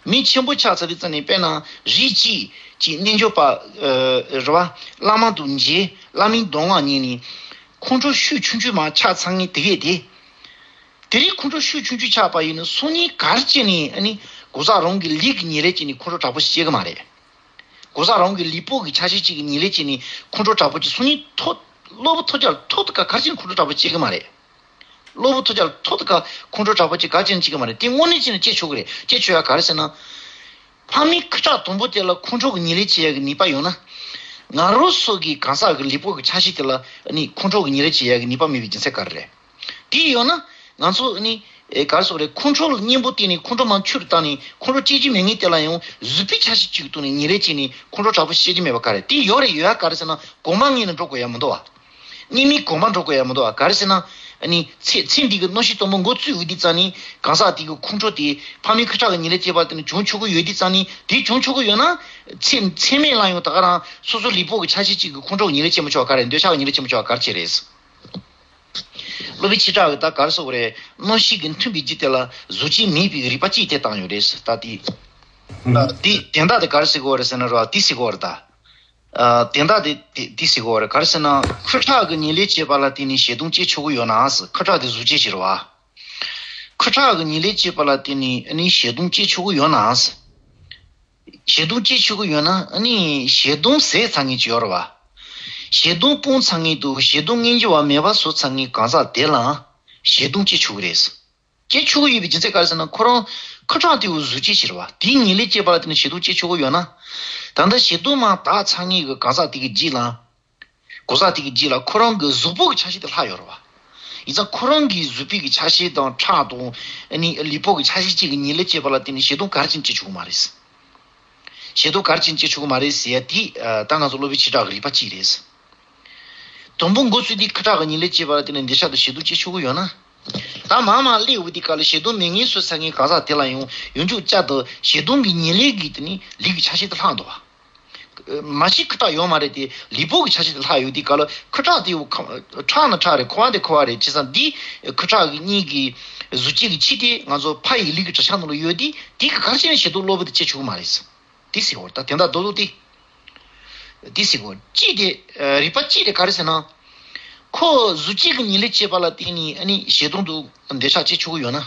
མི་ཆེན་པོ་ཆགས་ཚར་དུས་ཙམ་ནས། དཔེར་ན་རིགས་གཅིག་གི་རྣལ་འབྱོར་པ། ཨ། རེད་བ། བླ་མ་དང་མཇལ། བླ་མའི་གདམས་ངག་ཉན་ནས་ཁོང་ཁྲོ་ཤུགས་ཆུང་ཆུང་མར་ཆགས་ཚར་མཁན་དེ་གས་དེ། དེ་རིང་ཁོང་ཁྲོ་ཤུགས་ཆུང་ཆུང་ཆགས་པ་ཡིན་ན། སང་ཉིན་ག་རེ་བྱས་ནས་ཨ་ནི་གོ་ས་རང་གི་ལུས་ཀྱི་ཉེར་ལེན་བྱས་ནས་ཁོང་ཁྲོ་དྲག་པོ་ཞིག་སྐྱེ་གི་མ་རེད། གོ་ས་རང་གི་ལུས་པོ་གི་ཆ་ཤས་གཅིག་གི་ཉེར་ལེན་བྱས་ནས་ཁོང་ཁྲོ་དྲག་པོ་ཅིག་སང་ཉིན་ཐོག་གློ་བུར་ཐོལ་རྒྱག་ཐོག་ཏུ་ག་ག་རེ་བྱས་ནས་ཁོང་ཁྲོ་དྲག་པོ་སྐྱེ་གི་མ་རེད། གློ་བུར་ཐོལ་རྒྱག་ཐོག་ཏུ་ག་ཁོང་ཁྲོ་དྲག་པོ་ཅིག་ག་བྱས་ནས་སྐྱེ་གི་མ་རེད། དེ་དངོས་གནས་བྱས་ནས་སྐྱེ་ཆོག་གི་རེད། སྐྱེ་ཆོག་ཡ་ག་རེ་ཟེར་ན། ཕ་མའི་ཁུ་ཁྲག་དང་པོ་དེ་ལ་ཁོང་ཁྲོ་གི་ཉེར་ལེན་བྱེད་ཡ་གི་ནུས་པ་ཡོད་ན། ང་རང་ཚོ་གི་གང་ཟག་གི་ལུས་པོ་གི་ཆ་ཤས་དེ་ལ་ནི་ཁོང་ཁྲོ་གི་ཉེར་ལེན་བྱེད་ཡ་གི་ནུས་པ་མེད་པའི་རྒྱུ་མཚན་ག་རེ་རེད། དེ་ཡོད་ན་ང་ཚོ་ནི། ཨེ། ག་རེ་ཟེར་དགོས་རེད། ཁོང་ཁྲོ་ལ་གཉེན་པོ་བསྟེན་ནས་ཁོང་ཁྲོ་མར་ཆུད་བཏང་ནས། ཁོང་ཁྲོ་སྐྱེ་རྒྱུ་མེད་མཁན་དེ་ལ་ཡང་གཟུགས་པོའི་ཆ་ཤས་གཅིག་གི་ཐོག་ནས་ཉེར་ལེན་བྱས་ནས་ཁོང་ཁྲོ་དྲག་པོ་སྐྱེ་རྒྱུ་མེད་པ་ག་རེ། དེ་ཡོད་རེད། ཡོད་ཡ་ག་རེ་ཟེར་ན། གོམས་པ་སྔོན་ལ་འགྲོ་དགོས་ཡ་མི་འདུག་བ། གཉིས་མེད་གོམས་པ་འགྲོ་དགོས་ཡ་མི་འདུག་བ། ག་རེ་ཟེར་ན། ཨ་ནི་ཚེ་ཚེ་འདི་གི་གནམ་གཤིས་དང་པོ་འགོ་བཙུགས་ཡོད་དུས་ཙང་ནས། གང་ཟག་དེ་གི་ཁོང་ཁྲོ་དེ་ཕ་མའི་ཁུ་ཁྲག་གི་ཉེར་ལེན་བྱས་པ་དེ་ནི་བྱུང་ཆོག་གི་ཡོད་དུས་ཙང་ནས། དེ་བྱུང་ཆོག་གི་ཡོད་ན། ཚེ་ཚེ་སྨད་ལ་ཡང་ད་ག་རང་སོ་སོ་ལུས་པོ་གི་ཆ་ཤས་གཅིག་གི་ཁོང་ཁྲོ་གི་ཉེར་ལེན་བྱེད་མི་ཆོག་ག་རེ། འདོད་ཆགས་གི་ཉེར་ལེན་བྱེད་མི་ཆོག་ག་རེ་བྱས་རེད། སློབ་དཔོན་ཆོས་གྲགས་ཀྱིས་ད་ག་རེ་ཟེར་དགོས་རེད། གནམ་གཤིས་ཀྱི་མཐུན་པའི་རྒྱུ་དེ་ལ་གཟུགས་ཅན་མེད་པའི་རིགས་པ་གཅིག་དེ་བཏང་ཡོད་རེད། ད་དེ། ད་དེ་དན་རྟགས་དེ་ག་རེ་ཟེར་དགོས་རེད་ཟེར་ན་ར། དེ་ཟེར་དགོས་རེད་ད། ཨ། དན་རྟགས་དེ་དེ་དེ་ཟེར་དགོས་རེད། ག་རེ་ཟེར་ན། ཁུ་ཁྲག་གི་ཉེར་ལེན་བྱེད་པ་ལ་བརྟེན་ནས་ཞེ་སྡང་སྐྱེ་ཆོག་གི་ཡོད་ན་ཟེར། ཁུ་ཁྲག་དེ་གཟུགས་ཅན་ཞིག་རེད་བ། ཁུ་ཁྲག་གི་ཉེར་ལེན་བྱེད་པ་ལ་བརྟེན་ནས་ཨ་ནི་ཞེ་སྡང་སྐྱེ་ཆོག་གི་ཡོད་ན་ཟེར། ཞེ་སྡང་སྐྱེ་ཆོག་གི་ཡོད་ན། ཨ་ནི་ཞེ་སྡང་ཟད་ཚར་མཁན་ཅིག་ཡོད་རེད་བ། ཞེ་སྡང་སྤངས་ཚར་མཁན་དང་ཞེ་སྡང་ངེས་འབྱུང་བ་མེད་པ་བཟོས་ཚར་མཁན་གང་ཟག་དེ་ལའང་ཞེ་སྡང་སྐྱེ་ཆོག་གི་རེད། སྐྱེ་ཆོག་གི་ཡོད་པའི་རྒྱུ་མཚན་ག་རེ་ཟེར་ན། ཁོ་རང་ཁུ་ཁྲག་དེ་བོ་གཟུགས་ཅན་ཞིག་རེད་བ། དེའི་ཉེར་ལེན་བྱེད་པ་ལ་བརྟེན་ནས་ཞེ་སྡང་སྐྱེ་ཆོག་གི་ཡོད་ན། ད་ལྟ་ཞེ་སྡང་མར་དག་ཚར་མཁན་གྱི་གང་ཟག་དེ་གི་རྗེས་ལ། གང་ཟག་དེ་གི་རྗེས་ལ་ཁོ་རང་གི་གཟུགས་པོ་གི་ཆ་ཤས་དེ་ལྷག་ཡོད་རེད་བ། ཡིན་ཙང་ཁོ་རང་གི་གཟུགས་པོའི་གི་ཆ་ཤས་དང་ཁྲག་དང་། ཨ་ནི་ལུས་པོ་གི་ཆ་ཤས་གཅིག་གི་ཉེར་ལེན་བྱེད་པ་ལ་བརྟེན་ནས་ཞེ་སྡང་ག་རེ་བྱས་ནས་སྐྱེ་ཆོག་གི་མ་རེད། ཞེ་སྡང་ག་རེ་བྱས་ནས་སྐྱེ་ཆོག་གི་མ་རེད་ཟེར་ཡ་དེ། ཨ། ད་ང་ཚོ་སློབ་དཔོན་ཆོས་གྲགས་ཀྱི་རིགས་པ་གཅིག་རེད། དང་པོ་འགོ་བཙུགས་དུས་ཁུ་ཁྲག་གི་ཉེར་ལེན་བྱེད་པ་ལ་བརྟེན་ནས་འདོད་ཆགས་དང་ཞེ་སྡང་སྐྱེ་ཆོག་གི་ཡོད་ན། ད་མར་མར་སླེབས་ཡོང་དུས་སྐབས་ལ་ཞེ་སྡང་མེད་མཁན་བཟོས་ཚར་མཁན་གང་ཟག་དེ་ལ་ཡང་ཡོངས་གྲགས་བསྐྱར་དུ་ཞེ་སྡང་གི་ཉེར་ལེན་གྱི་དེ་ནི་ལུས་ཀྱི་ཆ་ཤས་དེ་ལྷག་འདུག་བ། མ་གཞི་ཁུ་ཁྲག་ཡོད་མ་རེད་དེ། ལུས་པོ་གི་ཆ་ཤས་དེ་ལྷག་ཡོང་དུས་སྐབས་ལ་ཁུ་ཁྲག་དེ་ཁྲག་ནི་ཁྲག་རེད། ཁུ་བ་དེ་ཁུ་བ་རེད། བྱས་ཙང་འདི་ཁུ་ཁྲག་གི་གཉིས་ཀྱི་གཟུགས་ཅན་གྱི་ཆ་དེ་ང་ཚོ་ཕ་ཡི་ལུས་ཀྱི་གྲུབ་ཆ་ནང་ལ་ཡོད་དུས། དེ་གི་ག་རེ་བྱས་ནས་ཞེ་སྡང་གློ་བུར་དུ་སྐྱེ་ཆོག་གི་མ་རེད། དེ་ཟེར་བ་རེད། ད་དེ་འདྲ་རྡོག་རྡོག་དེ། དེ་ཟེར་བ་གཅིག་དེ། ཨ། རིགས་པ་གཅིག་དེ་ག་རེ་ཟེར་ན། ཁོ་གཟུགས་ཅན་གྱི་ཉེར་ལེན་བྱེད་པ་ལ་བརྟེན་ནས་ཨ་ནི་ཞེ་སྡང་དང་འདོད་ཆགས་སྐྱེ་ཆོག་གི་ཡོད་ན།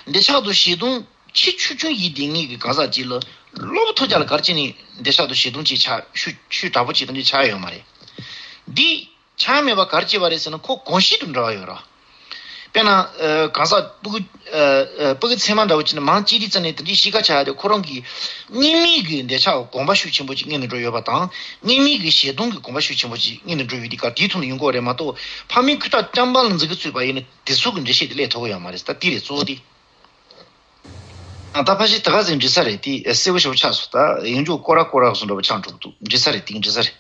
འདོད་ཆགས་དང་ཞེ་སྡང་ཆེས་ཆུང་ཆུང་ཡིན་དེ་ངེས་ཀྱི་གང་ཟག་ཅིག་ལ་གློ་བུར་ཐོལ་རྒྱག་ལ་ག་རེ་བྱས་ནས་འདོད་ཆགས་དང་ཞེ་སྡང་ཅིག་ཆགས། ཤུགས་ཤུགས་དྲག་པོ་ཅིག་དང་ཅིག་ཆགས་ཡོད་མ་རེད། འདི་ཆགས་མེད་པ་ག་རེ་བྱས་པ་རེད་ཟེར་ན། ཁོ་གོམས་གཤིས་དང་འབྲེལ་བ་ཡོད་རེད། དཔེར་ན། ཨ། གང་ཟག་སྤུ་གུ། ཨ། ཨ། སྤུ་གུ་མཚེ་མ་འདྲ་བོ་ཅིག་ནི་མང་སྐྱེས་དུས་ཙམ་ནས་དེ་འདྲའི་གཤིས་ཀ་ཆགས་ཡ་དེ། ཁོ་རང་གི་སྔོན་མའི་གི་འདོད་ཆགས་གོམས་པ་ཤུགས་ཆེན་པོ་ཅིག་སྔོན་ནས་འགྲོ་ཡོད་པ་དང་། སྔོན་མའི་གི་ཞེ་སྡང་གི་གོམས་པ་ཤུགས་ཆེན་པོ་ཅིག་སྔོན་ནས་འགྲོ་ཡོད་དུས་སྐབས་དེའི་ཐོག་ནས་ཡོང་གི་ཡོད་རེད་མ་གཏོགས། ཕ་མའི་ཁུ་ཁྲག་རྐྱང་པ་ལ་འཛིན་གྱི་བཙུད་པ་ཡིན་ན་དེ་ཚོ་གི་འགྲེལ་བཤད་དེ་སླེབས་ཐུབ་ཀྱི་ཡོད་མ་རེད། ད་དེ་རེད་གཙོ་བོ་དེ། ཨ། ད་ཕལ་ཆེར་ད་ག་ཚོད་འགྲིག་ས་རེད། དེ་གསལ་པོ་ཞེ་པོ་ཆགས་སོང་། ད་ཡིན་རྒྱུ་སྐོར་ར་སྐོར་ར་བཟོ་འདྲ་པོ་ཆགས་འགྲོ་གི་འདུག་འགྲིག་ས་རེད། དེ་འགྲིག་ས་རེད།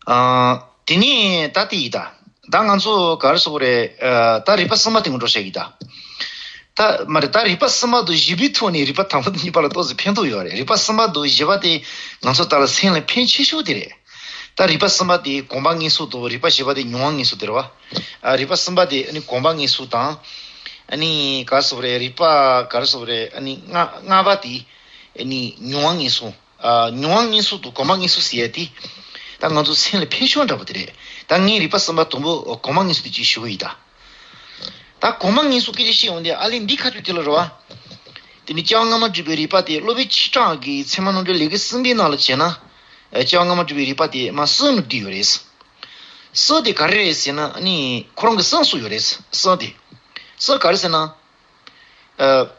ཨ། དེ་ནས་ད་དེ་ཡིན་ད། ད་ང་ཚོ་ག་རེ་ཟེར་དགོས་རེད། ཨ། ད་རིགས་པ་གསུམ་པ་དེ་ངོ་སྤྲོད་བྱེད་ཀྱི་ད། ད་མ་རེད། ད་རིགས་པ་གསུམ་པ་དང་བཞི་པའི་ཐོག་ནས་རིགས་པ་དང་པོ་དང་གཉིས་པ་ལ་ཏོག་ཙམ་ཕན་ཐོགས་ཡོད་རེད། རིགས་པ་གསུམ་པ་དང་བཞི་པ་དེ་ང་ཚོ་ད་ལ་སེམས་ལ་ཕན་ཆེ་ཤོས་དེ་རེད། ད་རིགས་པ་གསུམ་པ་དེ་གོམས་པ་ངན་སོང་དང་། རིགས་པ་བཞི་པ་དེ་མྱོང་བ་ངན་སོང་དེ་རེད་བ། ཨ། རིགས་པ་གསུམ་པ་དེ་ཨ་ནི་གོམས་པ་ངན་སོང་དང་། ཨ་ནི་ག་རེ་ཟེར་དགོས་རེད། རིགས་པ་ག་རེ་ཟེར་དགོས་རེད། ཨ་ནི་ལྔ་ལྔ་པ་དེ་ཨ་ནི་མྱོང་བ་ངན་སོང་། ཨ། མྱོང་བ་ངན་སོང་དང་གོམས་པ་ངན་སོང་ཟེར་ཡ་དེ། ད་ང་ཚོ་སེམས་ལ་ཕན་ཤོས་འདྲ་པོ་དེ་རེད། ད་ངས་རིགས་པ་གསུམ་པ་དང་པོ་གོམས་པ་ངན་སོང་དེ་གཅིག་ཞུ་གི་ཡིན་ད། ད་གོམས་པ་ངན་སོང་སྐད་ཆ་བཤད་ཡོང་དུས། ཨ་ལས་འདི་ཁ་ཐུག་དེ་ལ་རེད་བ། དེ་ནི་སྐྱེ་བ་སྔ་མ་སྒྲིབ་པའི་རིགས་པ་དེ། སློབ་དཔོན་ཆོས་གྲགས་ཀྱི་ཚད་མ་རྣམ་འགྲེལ་ལེའུ་གསུམ་པའི་ནང་ལ་བྱས་ན། ཨ། སྐྱེ་བ་སྔ་མ་སྒྲིབ་པའི་རིགས་པ་དེ་མར་གསུམ་ལ་བསྡུས་ཡོད་རེད། གསུམ་དེ་ག་རེ་རེད་ཟེར་ན། ཨ་ནི་ཁོ་རང་གི་གསུམ་གསུངས་ཡོད་རེད། གསུམ་དེ། གསུམ་ག་རེ་ཟེར་ན། ཨ།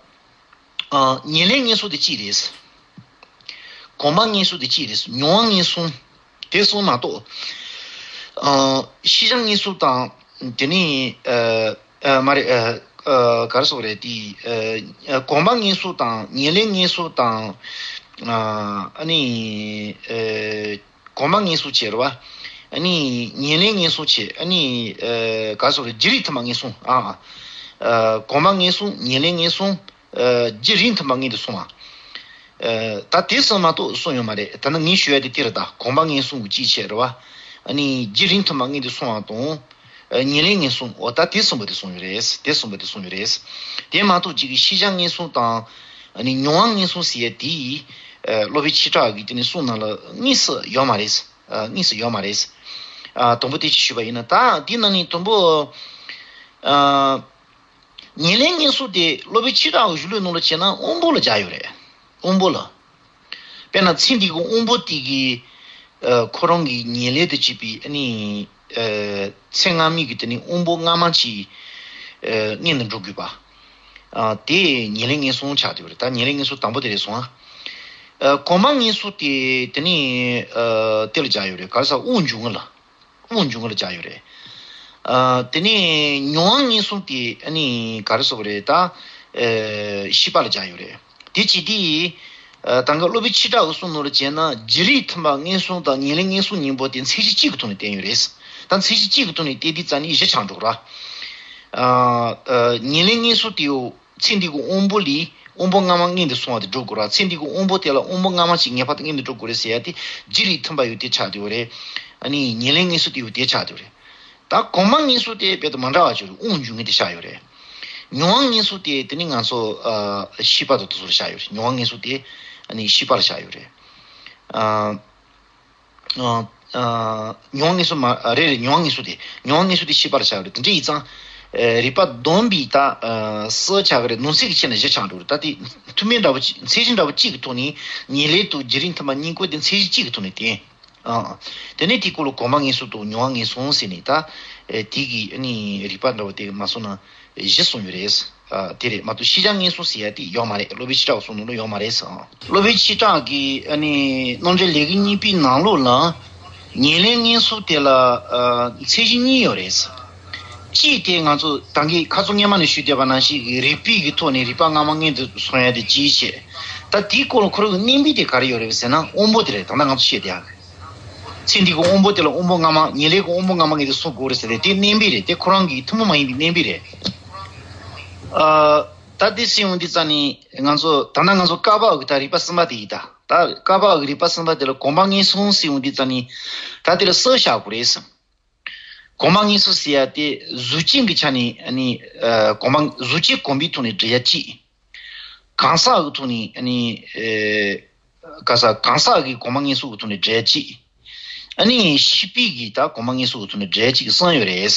ཨ། ཉེར་ལེན་ངན་སོང་དེ་གཅིག་རེད། གོམས་པ་ངན་སོང་དེ་གཅིག་རེད། མྱོང་བ་ངན་སོང་དེ་གསུམ་མ་གཏོགས། ཨ། ཤེས་བྱ་ངན་སོང་དང་། དེ་ནས། ཨ། ཨ། མ་རེད། ཨ། ཨ། ག་རེ་ཟེར་དགོས་རེད། དེ། ཨ། གོམས་པ་ངན་སོང་དང་། ཉེར་ལེན་ངན་སོང་དང་། ཨ་ནི་གོམས་པ་ངན་སོང་བྱས་རེད་བ། ཨ་ནི་ཉེར་ལེན་ངན་སོང་བྱས། ཨ་ནི་ག་སོགས་རེད། བརྒྱུད་རིམ་མཐུན་པ་ངན་སོང་། ཨ་གོམས་པ་ངན་སོང་། ཉེར་ལེན་ངན་སོང་། བརྒྱུད་རིམ་མཐུན་པ་ངན་དུ་སོང་བ། ད་དེ་གསུམ་མ་གཏོགས་གསུངས་ཡོད་མ་རེད། ད་ནི་ངས་ཞུ་ཡ་དེ་དེ་རེད། ད་གོམས་པ་ངན་སོང་གི་གཅིག་བྱས་རེད་བ། ཨ་ནི་བརྒྱུད་རིམ་མཐུན་པ་ངན་དུ་སོང་བ་དང་། ཉེར་ལེན་ངན་སོང་། འོ་ད་དེ་གསུམ་པོ་དེ་གསུངས་ཡོད་རེད། དེ་གསུམ་པོ་དེ་གསུངས་ཡོད་རེད། དེ་མ་གཏོགས་གཅིག་གི་ཤེས་བྱ་ངན་སོང་དང་། ཨ་ནི་མྱོང་བ་ངན་སོང་ཟེར་ཡ་དེ་སློབ་དཔོན་ཆོས་གྲགས་ཀྱི་དེ་ནི་གསུང་ནང་ལ་དངོས་སུ་ཡོད་མ་རེད། དངོས་སུ་ཡོད་མ་རེད། དང་པོ་དེ་ཅིག་ཞུས་པ་ཡིན་ན། ད་དེ་ནང་ནས་དང་པོ། ཉེར་ལེན་ངན་སོང་དེ་སློབ་དཔོན་ཆོས་གྲགས་ཀྱི་གཞུང་ལུགས་ནང་ལ་བྱས་ན་དབང་པོ་ལ་སྦྱར་ཡོད་རེད། དབང་པོ་ལ། དཔེར་ན་ཚེ་འདི་གི་དབང་པོ་དེ་གི་ཁོ་རང་གི་ཉེར་ལེན་དུ་བྱེད་པའི་ཨ་ནི་ཚེ་སྔ་མའི་གི་དེ་ནི་དབང་པོ་སྔ་མ་ཅིག་མངོན་དུ་འགྲོ་དགོས་པ། དེ་ཉེར་ལེན་ངན་སོང་ཆགས་བསྡད་ཡོད་རེད། ད་ཉེར་ལེན་ངན་སོང་དང་པོ་དེ་རེད་སོང་ཨ། གོམས་པ་ངན་སོང་དེ་དེ་ནི་དེ་ལ་སྦྱར་ཡོད་རེད། ག་རེ་ཟེར། དབང་འབྱུང་ལ། དབང་འབྱུང་ལ་སྦྱར་ཡོད་རེད། ཨ། དེ་ནས་མྱོང་བ་ངན་སོང་དེ་ཨ་ནི་ག་རེ་ཟེར་དགོས་རེད། ད་ཨ་ཤེས་པ་ལ་སྦྱར་ཡོད་རེད། དེ་བྱས་དུས་ཨ་ད་ག་སློབ་དཔོན་ཆོས་གྲགས་ཀྱི་གསུང་ནང་ལ་བྱས་ན་བརྒྱུད་རིམ་མཐུན་པ་ངན་སོང་དང་ཉེར་ལེན་ངན་སོང་གཉིས་པོ་དེ་མཚན་གཞི་གཅིག་གི་ཐོག་ནས་བསྟན་ཡོད་རེད། ད་མཚན་གཞི་གཅིག་གི་ཐོག་ནས་བསྟན་དུས་ཙམ་ནས་བཞི་ཆགས་འགྲོ་གི་རེད། ཨ་ཨ་ཉེར་ལེན་ངན་སོང་དེ་ཡོད། ཚེ་འདི་གི་དབང་པོ་ལས་དབང་པོ་སྔ་མ་མངོན་དུ་སོང་བ་དེ་འགྲོ་དགོས་ར། ཚེ་འདི་གི་དབང་པོ་དེ་ལ་དབང་པོ་སྔ་མ་ཅིག་ངེས་པར་དུ་མངོན་དུ་འགྲོ་དགོས་རེད་ཟེར་ཡ་དེ་བརྒྱུད་རིམ་མཐུན་པ་ཡོད་དེ་ཆགས་བསྡད་ཡོད་རེད། ཨ་ནི་ཉེར་ལེན་ངན་སོང་དེ་ཡོད་དེ་ཆགས་བསྡད་ཡོད་རེད། ད་གོམས་པ་ངན་སོང་དེ་དཔེ་དེ་མི་འདྲ་བ་ཅིག་རེད། དབང་འབྱུང་ངན་དེ་ཆགས་ཡོད་རེད། མྱོང་བ་ངན་སོང་དེ་དེ་ནི་ང་ཚོ་ཨ་ཤེས་པ་དང་དེ་ཚོ་ལ་ཆགས་ཡོད་རེད། མྱོང་བ་ངན་སོང་དེ་ཨ་ནི་ཤེས་པ་ལ་ཆགས་ཡོད་རེད། ཨ། ཨ། ཨ། མྱོང་བ་ངན་སོང་མ་རེད་རེད། མྱོང་བ་ངན་སོང་དེ། མྱོང་བ་ངན་སོང་དེ་ཤེས་པར་བྱ་བ་རེད། དེ་འདྲ་ཡིན་ཙང་། ཨ། རིགས་པ་བསྡོམས་པས་ད་ཨ་སུ་ཆགས་ཀྱི་རེད། ནང་གསེས་ཀྱི་ཆ་ནས་བཞི་ཆགས་འགྲོ་རེད། ད་དེ་ཐུན་མིན་འདྲ་བོ་གཅིག་མཚན་གཞི་འདྲ་བོ་གཅིག་གི་ཐོག་ནས་ཉེར་ལེན་དང་བརྒྱུད་རིམ་མཐུན་པ་གཉིས་ཀ་དེ་མཚན་གཞི་གཅིག་གི་ཐོག་ནས་བསྟན། ཨ། དེ་ནས་དེའི་སྐོར་ལ་གོམས་པ་ངན་སོང་དང་མྱོང་བ་ངན་སོང་ཟེར་ནས་ད་ཨ་དེ་གི་ཨ་ནི་རིགས་པ་འདྲ་བོ་དེ་མ་སོང་ན། གཞི་གསུངས་ཡོད་རེད། ཨ། དེ་རེད་མ་གཏོགས་ཤེས་བྱ་ངན་སོང་ཟེར་ཡ་དེ་ཡོད་མ་རེད། སློབ་དཔོན་ཆོས་གྲགས་གསུང་ནང་ལ་ཡོད་མ་རེད་ཟེར། སློབ་དཔོན་ཆོས་གྲགས་ཀྱི་ཨ་ནི་རྣམ་འགྲེལ་ལེའུ་གཉིས་པའི་ནང་ལོགས་ལ་ཉེར་ལེན་ངན་སོང་དེ་ལ་ཨ་མཚན་གཞི་གཉིས་ཡོད་རེད་ཟེར། གཅིག་དེ་ང་ཚོ་ད་གིན་ཁ་སང་སྔོན་མ་ནས་ཞུས་བསྡད་པ་ནང་བཞིན་གྱི་རིགས་པའི་གི་ཐོག་ནས་རིགས་པ་སྔ་མ་མངོན་དུ་སོང་ཡ་དེ་གཅིག་བྱས། ད་དེའི་སྐོར་ལ་ཁོ་རང་གི་གནས་པའི་དེ་ག་རེ་ཡོད་རེད་ཟེར་ན་དབང་པོ་དེ་རེད། ད་ལྟ་ང་ཚོ་བཤད་བསྡད་ཡ། ཚེ་འདི་གི་དབང་པོ་དེ་ལ་དབང་པོ་སྔ་མ། ཉེར་ལེན་གྱི་དབང་པོ་སྔ་མ་ངེས་དེ་གསུང་དགོས་རེད་ཟེར་ཏེ་དེ་གནས་པའི་རེད། དེ་ཁོ་རང་གི་ཐུན་མོང་མ་ཡིན་པའི་གནས་པའི་རེད། ཨ། ད་དེ་ཟེར་ཡོང་དུས་ཙ་ནི་ང་ཚོ་ད་ལྟ་ང་ཚོ་བསྐལ་པ་འོག་གི་ད་རིགས་པ་གསུམ་པ་དེ་ཡིན་ད། ད་བསྐལ་པ་འོག་གི་རིགས་པ་གསུམ་པ་དེ་ལ་གོམས་པ་ངན་སོང་ཟེར་ཡོང་དུས་ཙ་ནི་ད་དེ་ལ་སུ་བཞག་དགོས་རེད་ཟེར། གོམས་པ་ངན་སོང་ཟེར་ཡ་དེ་གཟུགས་ཅན་གྱི་ཆ་ནས་ཨ་ནི་ཨ་གོམས་པ་གཟུགས་ཅན་གོམས་པའི་ཐོག་ནས་འགྲེལ་ཡ་གཅིག་གང་ཟག་གི་ཐོག་ནས་ཨ་ནི་ཨེ་ག་ས་གང་ཟག་གི་གོམས་པ་ངན་སོང་གི་ཐོག་ནས་འགྲེལ་གཅིག་ཨ་ནི་ཤེས་པའི་གི་ད་གོམས་པ་ངན་སོང་གི་ཐོག་ནས་འགྲེལ་གཅིག་གསུམ་ཡོད་རེད།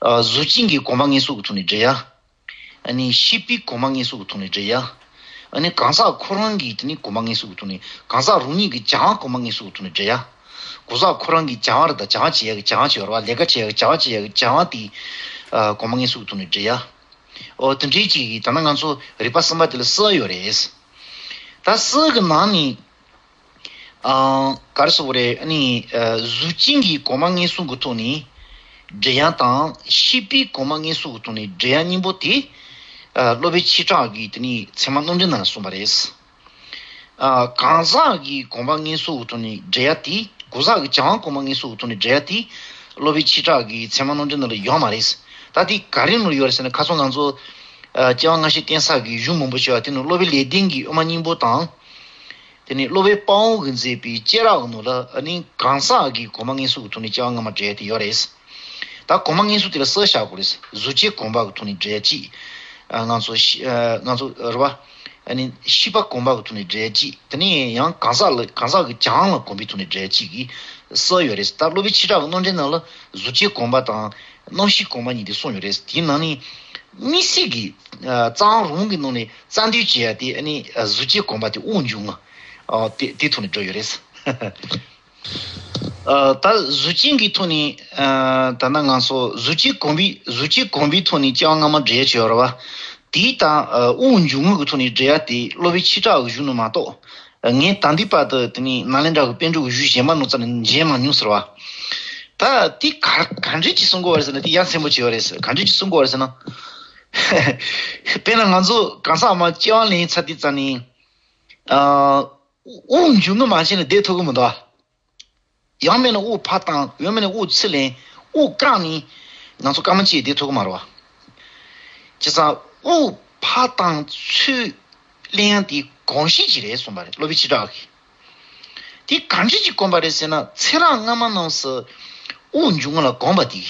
ཨ་གཟུགས་ཅན་གྱི་གོམས་པ་ངན་སོང་གི་ཐོག་ནས་འགྲེལ་ཡ། ཨ་ནི་ཤེས་པའི་གོམས་པ་ངན་སོང་གི་ཐོག་ནས་འགྲེལ་ཡ། ཨ་ནི་གང་ཟག་ཁོ་རང་གི་དེ་ནི་གོམས་པ་ངན་སོང་གི་ཐོག་ནས། གང་ཟག་རང་ཉིད་ཀྱི་བྱ་བ་གོམས་པ་ངན་སོང་གི་ཐོག་ནས་འགྲེལ་ཡ། གང་ཟག་ཁོ་རང་གི་བྱ་བ་རེད། ད་བྱ་བ་བྱེད་ཡ་གི་བྱ་བ་བྱེད་ཡ་རེད་བ། ལས་ཀ་བྱེད་ཡ་གི་བྱ་བ་བྱེད་ཡ་གི་བྱ་བ་དེ་ཨ་གོམས་པ་ངན་སོང་གི་ཐོག་ནས་འགྲེལ་ཡ། ཨོ་དེ་འདྲའི་ཅིག་གིས་ད་ལྟ་ང་ཚོ་རིགས་པ་གསུམ་པ་དེ་ལ་སུ་ཡོད་རེད། ད་སུ་གི་ནང་ནས་ཨ་ག་རེ་ཟེར་དགོས་རེད། ཨ་ནི་ཨ་གཟུགས་ཅན་གྱི་གོམས་པ་ངན་སོང་གི་ཐོག་ནས་འགྲེལ་ཡ་དང་། ཤེས་པའི་གོམས་པ་ངན་སོང་གི་ཐོག་ནས་འགྲེལ་ཡ་གཉིས་པོ་དེ་ཨ་སློབ་དཔོན་ཆོས་གྲགས་ཀྱིས་དེ་ནི་ཚད་མ་རྣམ་འགྲེལ་ནང་ལ་གསུངས་པ་རེད། ཨ་གང་ཟག་གི་གོམས་པ་ངན་སོང་གི་ཐོག་ནས་འགྲེལ་ཡ་དེ། གང་ཟག་གི་བྱ་བ་གོམས་པ་ངན་སོང་གི་ཐོག་ནས་འགྲེལ་ཡ་དེ་སློབ་དཔོན་ཆོས་གྲགས་ཀྱི་ཚད་མ་རྣམ་འགྲེལ་ནང་ལ་ཡོད་མ་རེད། ད་དེ་ག་རེ་ནང་ལ་ཡོད་རེད་ཟེར་ན། ཁ་སང་ང་ཚོ་ཨ་སྐྱེ་བ་སྔ་ཕྱི་བསྟན་ས་གི་གཞུང་མང་པོ་ཞིག་ཡོད་པ་དེ་ནང་སློབ་དཔོན་ལེགས་ལྡན་གྱི་དབུ་མ་སྙིང་པོ་དང་། དེ་ནས་སློབ་དཔོན་དཔའ་བོ་གིས་མཛད་པའི་བསྐྱེད་རབས་ཀྱི་ནང་ལ་ཨ་ནི་གང་ཟག་གི་གོམས་པ་ངན་སོང་གི་ཐོག་ནས་སྐྱེ་བ་སྔ་མ་འགྲེལ་ཡ་དེ་ཡོད་རེད། ད་གོམས་པ་ངན་སོང་དེ་ལ་སུ་བཞག་དགོས་རེད། གཟུགས་ཅན་གོམས་པ་གི་ཐོག་ནས་འགྲེལ་གཅིག་ཨ་ང་ཚོ་ཤེས་ཨ་ང་ཚོ་རེད་བ། ཨ་ནི་ཤེས་པ་གོམས་པ་གི་ཐོག་ནས་འགྲེལ་གཅིག་དེ་ནས་ཡང་གང་ཟག་ལ་གང་ཟག་གི་བྱ་བ་ལ་གོམས་པའི་ཐོག་ནས་འགྲེལ་གཅིག་གི་སུ་ཡོད་རེད། ད་སློབ་དཔོན་ཆོས་གྲགས་ཀྱི་རྣམ་འགྲེལ་ནང་ལ་གཟུགས་ཅན་གོམས་པ་དང་རྣམ་ཤེས་གོམས་པ་གཉིས་དེ་གསུངས་ཡོད་རེད། དེའི་ནང་ནས་དམིགས་བསལ་གྱི་ཨ་རྩ་བ་རང་གི་ནང་ནས་རྩ་འདོད་བྱེད་ཡ་དེ་ཨ་ནི་ཨ་གཟུགས་ཅན་གོམས་པ་དེ་དབང་འབྱུང་ང་ཨ་དེ་དེ་ཐོག་ནས་འགྲོ་ཡོད་རེད། ཨ་ད་གཟུགས་ཅན་གྱི་ཐོག་ནས་ཨ་ད་ནི་ང་ཚོ་གཟུགས་ཅན་གོམས་པའི་གཟུགས་ཅན་གོམས་པའི་ཐོག་ནས་སྐྱེ་བ་སྔ་མ་འགྲེལ་ཡ་ཅིག་ཡོད་རེད་བ། དེའི་སྟེང་ཨ་དབང་འབྱུང་ངོ་གི་ཐོག་ནས་འགྲེལ་ཡ་དེ་སློབ་དཔོན་ཆོས་གྲགས་ཀྱི་གཞུང་ནང་མ་གཏོགས། ངས་ད་ལྟའི་བར་དུ་དེ་ནི་ནཱ་ལེནྡྲ་གི་པཎ་གྲུབ་ཀྱི་གཞུང་གཞན་པ་ནང་ཙམ་ནས་མཇལ་མ་མྱོང་ཟེར་བ། ད་དེ་ག་ག་འདྲས་ཅིག་གསུང་གི་ཡོད་རེད་ཟེར་ན། དེ་ཡ་མཚན་པོ་ཅིག་ཡོད་རེད་ཟེར། ག་འདྲས་ཅིག་གསུང་གི་ཡོད་རེད་ཟེར་ན། དཔེར་ན་ང་ཚོ་གང་ཟག་མ་སྐྱེ་བ་ལེན་ཚར་དུས་ཙམ་ནས། ཨ། དབུགས་འབྱུང་གི་མ་བྱས་ན་བསྡད་ཐུབ་ཀྱི་མི་འདུག་ཡང་མིན་ན་དབུགས་ཕར་བཏང་། ཡང་མིན་ན་དབུགས་ཚུར་ལེན། དབུགས་བཀག་ནས་ང་ཚོ་སྐར་མ་གཅིག་བསྡད་ཐུབ་ཀྱི་མ་རེད་བ། བྱས་ཙང་དབུགས་ཕར་བཏང་ཚུར་ལེན་ཡང་དེ་གོམས་གཤིས་ཅིག་རེད་གསུངས་པ་རེད། སློབ་དཔོན་ཆོས་གྲགས་ཀྱིས། དེ་གང་འདྲ་ཅིག་གོམས་པ་རེད་ཟེར་ན། ཚེ་རབས་སྔ་མ་རྣམས་སུ་དབུགས་འབྱུང་ལ་གོམས་པ་དེ།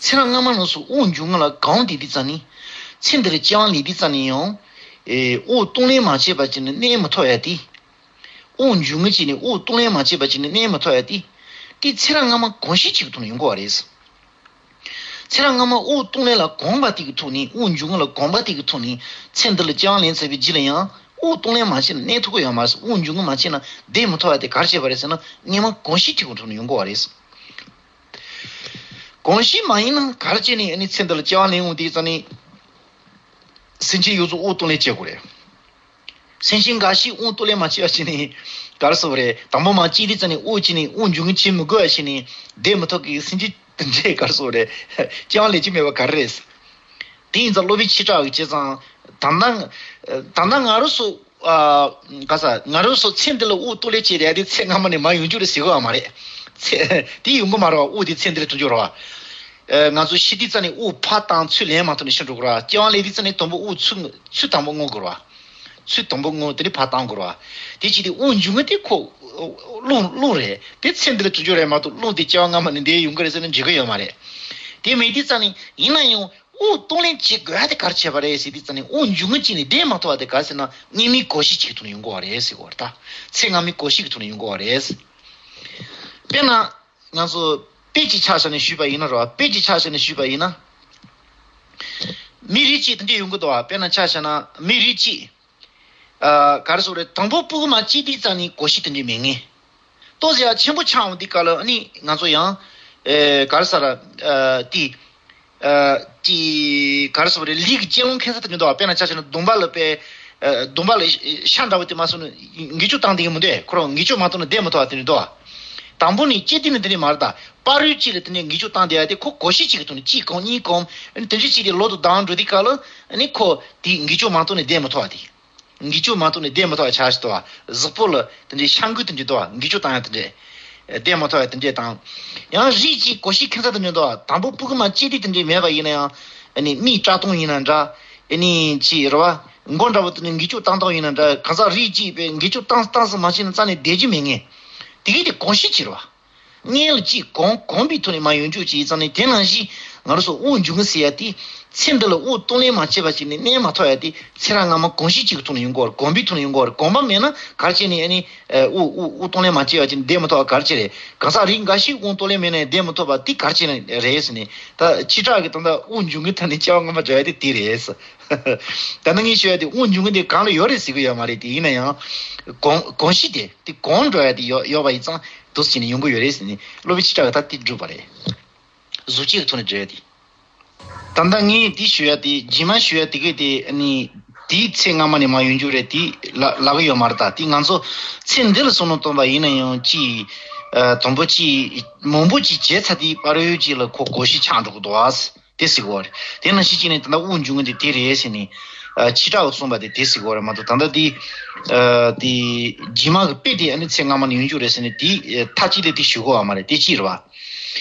ཚེ་རབས་སྔ་མ་རྣམས་སུ་དབུགས་འབྱུང་ལ་གོམས་དེ་དེ་ཙམ་ནི། ཚེ་འདི་ལ་སྐྱེ་བ་ལེན་དེ་ཙམ་ནི་ཡང་། ཨེ། དབུགས་གཏོང་ལེན་མ་བྱས་པ་ཅིག་ནི་གནས་མི་ཐུབ་ཡ་དེ། དབུགས་འབྱུང་ངེས་ཅིག་ནི་དབུགས་གཏོང་ལེན་མ་བྱས་པ་ཅིག་ནི་གནས་མི་ཐུབ་ཡ་དེ། དེ་ཚེ་རབས་སྔ་མ་གོམས་གཤིས་ཅིག་གི་ཐོག་ནས་ཡོང་གི་ཡོད་རེད། ཚེ་རབས་སྔ་མ་དབུགས་གཏོང་ལེན་ལ་གོམས་པ་དེ་གི་ཐོག་ནས། དབུགས་འབྱུང་ལ་གོམས་པ་དེ་གི་ཐོག་ནས། ཚེ་འདི་ལ་སྐྱེ་བ་ལེན་ཚར་བའི་རྗེས་ལ་ཡང་དབུགས་གཏོང་ལེན་མ་བྱས་ན་གནས་ཐུབ་ཀྱི་ཡོད་མ་རེད། དབུགས་འབྱུང་གི་མ་བྱས་ན་བསྡད་མི་ཐུབ་པ་དེ་ག་རེ་བྱས་པ་རེད་ཟེར་ན། སྔ་མ་གོམས་གཤིས་དེ་གི་ཐོག་ནས་ཡོང་གི་ཡོད་རེད། གོམས་གཤིས་མ་ཡིན་ན་ག་རེ་བྱས་ནས་ཨ་ནི་ཚེ་འདི་ལ་སྐྱེ་བ་ལེན་འོང་དེ་ཙམ་ནི། སེམས་ཅན་ཡོངས་རྫོགས་དབུགས་གཏོང་ལེན་བྱེད་དགོས་རེད། སེམས་ཅན་འགའ་ཞིག་དབུགས་གཏོང་ལེན་མ་བྱས་པ་བྱས་ནས་ག་རེ་ཟེར་བ་རེད། དང་པོ་མར་སྐྱེས་དུས་ཙམ་ནས་དབུགས་ཅིག་ནས་དབུགས་འབྱུང་གི་བྱེད་མི་དགོས་པ་བྱས་ནས་བསྡད་མི་ཐུབ་ཀྱི་སེམས་ཅན་དེ་འདྲས་ག་རེ་ཟེར་བ་རེད། སྐྱེ་བ་ལེན་གྱི་མེད་པ་ག་རེ་རེད། དེ་ཡིན་ཙང་སློབ་དཔོན་ཆོས་གྲགས་ཀྱིས་བྱས་ཙང་། ད་ལྟ་ད་ལྟ་ང་རང་ཚོ། ཨ། ག་ས་ང་རང་ཚོ་ཚེ་འདི་ལ་དབུགས་གཏོང་ལེན་བྱས་རེད་དེ་ཚེ་སྔ་མ་ནས་མར་ཡོང་རྒྱུ་རེད་ཟེར་གི་ཡོད་མ་རེད། ཚེ་དེ་ཡོང་གི་མ་རེད་བ། དབུགས་དེ་ཚེ་འདི་ལ་གཏོང་རྒྱུ་རེད་བ། ཨ། ང་ཚོ་ཤི་དུས་ཙམ་ནས་དབུགས་ཕར་བཏང་ཚུར་ལེན་མ་ཐུབ་ནས་ཤི་འགྲོ་གི་རེད་བ། སྐྱེ་བ་ལེན་དུས་ཙམ་ནས་དང་པོ་དབུགས་ཚུར་ཚུར་དང་པོ་རྔུབ་དགོས་རེད་བ། ཚུར་དང་པོ་རྔུབ། དེ་ནས་ཕར་བཏང་དགོས་རེད་བ། དེ་བྱས་ཏེ་དབུགས་འབྱུང་གི་དེ་ཁོ་རླུང་རླུང་རེད། དེ་ཚེ་འདི་ལ་གཏོང་རྒྱུ་རེད་མ་གཏོགས་རླུང་དེ་སྐྱེ་བ་སྔ་མ་ནས་འདིར་ཡོང་གི་རེད་ཟེར་ན་འགྲིག་གི་ཡོད་མ་རེད། དེ་མེད་དུས་ཙམ་ནས་ཡིན་ན་ཡང་དབུགས་གཏོང་ལེན་བྱེད་དགོས་ཡ་དེ་ག་རེ་བྱས་པ་རེད་ཟེར་དུས་ཙམ་ནས། དབུགས་འབྱུང་ངེས་ཅིག་ནས་བསྡད་མ་ཐུབ་པ་དེ་ག་རེ་ཟེར་ན། སྔ་མའི་གོམས་གཤིས་ཅིག་གི་ཐོག་ནས་ཡོང་གི་ཡོད་རེད་ཟེར་གི་ཡོད་རེད་ད། ཚེ་སྔ་མའི་གོམས་གཤིས་ཀྱི་ཐོག་ནས་ཡོང་གི་ཡོད་རེད། དཔེར་ན། ང་ཚོ་དཔེ་ཅིག་ཆ་བཞག་ནས་ཞུས་པ་ཡིན་ན་རེད་བ། དཔེ་ཅིག་ཆ་བཞག་ནས་ཞུས་པ་ཡིན་ན། མི་རིགས་གཅིག་དེ་འདྲས་ཡོང་གི་འདུག་བ། དཔེར་ན་ཆ་བཞག་ན་མི་རིགས་གཅིག་ཨ། ག་རེ་ཟེར་རེད། དང་པོ་སྤུ་གུ་མར་སྐྱེས་དུས་ཙམ་ནས་གོམས་གཤིས་དེ་འདྲས་མེད་ངེས། ཏོག་ཙམ་ཡར་ཆེན་པོ་ཆགས་འོང་དུས་སྐབས་ལ་ཨ་ནི་ང་ཚོ་ཡང་། ཨེ། ག་རེ་ཟེར། ཨ། དེ། ཨ། དེ་ག་རེ་ཟེར་བ་རེད། ལུས་ཀྱི་གཅེས་ལོང་ཁེངས་ས་དེ་འདྲ་འདུག་བ། དཔེར་ན་ཆ་བཞག་ན་གདོང་པ་ལ་དཔེ། ཨ། གདོང་པ་ལ་ཤ་འདྲ་བོ་དེ་མར་སོང་ན་འགུལ་སྐྱོད་བཏང་བསྡད་ཀྱི་མི་འདུག་ཁོ་རང་འགུལ་སྐྱོད་མ་བཏང་ན་བསྡད་མི་ཐུབ་པ་དེ་འདྲ་འདུག་བ། དང་པོ་ནས་སྐྱེས་དུས་ནས་དེ་འདྲ་མ་རེད་ད། བར་དུས་གཅིག་ལ་དེ་འདྲ་འགུལ་སྐྱོད་བཏང་བསྡད་ཡ་དེ་ཁོ་གོམས་གཤིས་གཅིག་གི་ཐོག་ནས་གཅིག་གོམས་གཉིས་གོམས། ཨ་ནི་དེ་འདྲ་བྱས་ཏེ་ལོ་དང་ཟླ་བ་འགྲོ་དུས་སྐབས་ལ་ཨ་ནི་ཁོ་དེ་འགུལ་སྐྱོད་མ་བཏང་ནས་བསྡད་མི་ཐུབ་པ་དེ། འགུལ་སྐྱོད་མ་བཏང་ནས་བསྡད་མི་ཐུབ་པ་ཆགས་ཤིག་འདུག་བ། གཟུགས་པོ་ལ་དེ་འདྲའི་ཤ་འགུལ་དེ་འདྲ་འདུག་བ། འགུལ་སྐྱོད་བཏང་ཡ་དེ་འདྲ། བསྡད་མི་ཐུབ་པ་དེ་འདྲ་དང་། ཡང་རིགས་གཅིག་གོམས་གཤིས་ཁེངས་ས་དེ་འདྲ་འདུག་བ། དང་པོ་སྤུ་གུ་མར་སྐྱེས་དུས་དེ་འདྲ་མེད་པ་ཡིན་ན་ཡང་། ཨ་ནི་མིག་བཀྲ་སྟངས་ཡིན་ན་འདྲ། ཨ་ནི་ཅི་རེད་བ། མགོ་འདྲ་བོ་དེ་ནི་འགུལ་སྐྱོད་བཏང་སྟངས་ཡིན་ན་འདྲ། གང་ཟག་རིགས་གཅིག་པའི་འགུལ་སྐྱོད་བཏང་བཏང་ས་མ་ཤེས་ན་རྩ་ནས་བསྡད་རྒྱུ་མེད་ངེས། དེ་གི་དེ་གོམས་གཤིས་ཅིག་རེད་བ། སྔོན་ལ་ཅིག་གོམས་གོམས་པའི་ཐོག་ནས་མར་ཡོང་རྒྱུ་ཅིག་ཡིན་ཙང་ནི། དེ་ནང་བཞིན་ང་རང་ཚོ་དབུགས་འབྱུང་གི་ཟེར་ཡ་དེ། ཚེ་འདི་ལ་དབུགས་གཏོང་ལེན་མ་བྱས་པ་ཅིག་ནི་གནས་མ་ཐུབ་ཡ་དེ། ཚེ་རབས་སྔ་མ་གོམས་གཤིས་ཅིག་གི་ཐོག་ནས་ཡོང་གི་ཡོད་རེད། གོམས་པའི་ཐོག་ནས་ཡོང་གི་ཡོད་རེད། གོམས་པ་མེད་ན་ག་རེ་བྱས་ནས་ཨ་ནི་དབུགས་དབུགས་དབུགས་གཏོང་ལེན་མ་བྱས་པ་ཅིག་ནི་བསྡད་མི་ཐུབ་པ་ག་རེ་བྱས་རེད། གང་ཟག་རིགས་འགའ་ཞིག་དབུགས་གཏོང་ལེན་མེད་ན་བསྡད་མི་ཐུབ་པ་དེ་ག་རེ་བྱས་ནས་རེད་ཟེར་ནས། ད་ཆོས་གྲགས་ཀྱིས་ད་ལྟ་དབུགས་འབྱུང་གི་ཐོག་ནས་སྐྱེ་བ་སྔ་མ་འགྲོ་ཡ་དེ་དེ་རེད། ད་ནི་ངས་ཞུ་ཡ་དེ་དབུགས་འབྱུང་གི་དེ་གང་ལ་ཡོད་རེད་ཟེར་གི་ཡོད་མ་རེད། དེ་ཡིན་ན་ཡང་གོམས་གོམས་གཤིས་དེ་དེ་གོམས་འགྲོ་ཡ་དེ་ཡོད་ཡོད་པ་ཡིན་ཙང་། འདུག་སེ་བྱས་ནས་ཡོང་གི་ཡོད་རེད་ཟེར་ནས་སློབ་དཔོན་ཆོས་གྲགས་ཀྱིས་ད་དེ་བསྒྲུབས་པ་རེད། གཟུགས་བྱད་ཀྱི་ཐོག་ནས་འགྲོ་ཡ་དེ། ད་ལྟ་ངས་དེ་ཞུ་ཡ་དེ། རྗེས་མ་ཞུ་ཡ་དེ་གས་དེ་ནི་དེའི་ཚེ་སྔ་མ་ནས་མར་ཡོང་རྒྱུ་རེད། དེ་ལ་ལབ་གི་ཡོད་མ་རེད། ད་དེ་ང་ཚོ་ཚེ་འདི་ལ་བསམ་བློ་གཏོང་པ་ཡིན་ན་ཡང་ཅི། ཨ། དང་པོ་ཅི་མང་པོ་ཅིག་བྱས་ཚར་དུས་བར་དུས་ཅིག་ལ་ཁོ་གོམས་གཤིས་ཆགས་འགྲོ་གི་འདུག་ཨ། དེ་ཟེར་གི་ཡོད་རེད། དེ་ནང་བཞིན་བྱས་ནས་ད་ལྟ་དབུགས་འབྱུང་གི་དེ་དེ་རེད་ཟེར་ནས། ཨ། ཆོས་གྲགས་ཀྱིས་གསུངས་པ་དེ་དེ་ཟེར་གི་ཡོད་རེད་མ་གཏོགས། ད་ལྟ་དེ། ཨ། དེ་རྗེས་མ་གི་དཔེ་དེ་ཨ་ནི་ཚེ་སྔ་མ་ནས་ཡོང་རྒྱུ་རེད་ཟེར་ནས་དེ་མཐའ་གཅིག་ཏུ་དེ་ཞུ་གི་ཡོད་མ་རེད། དེ་གཅིག་རེད་བ།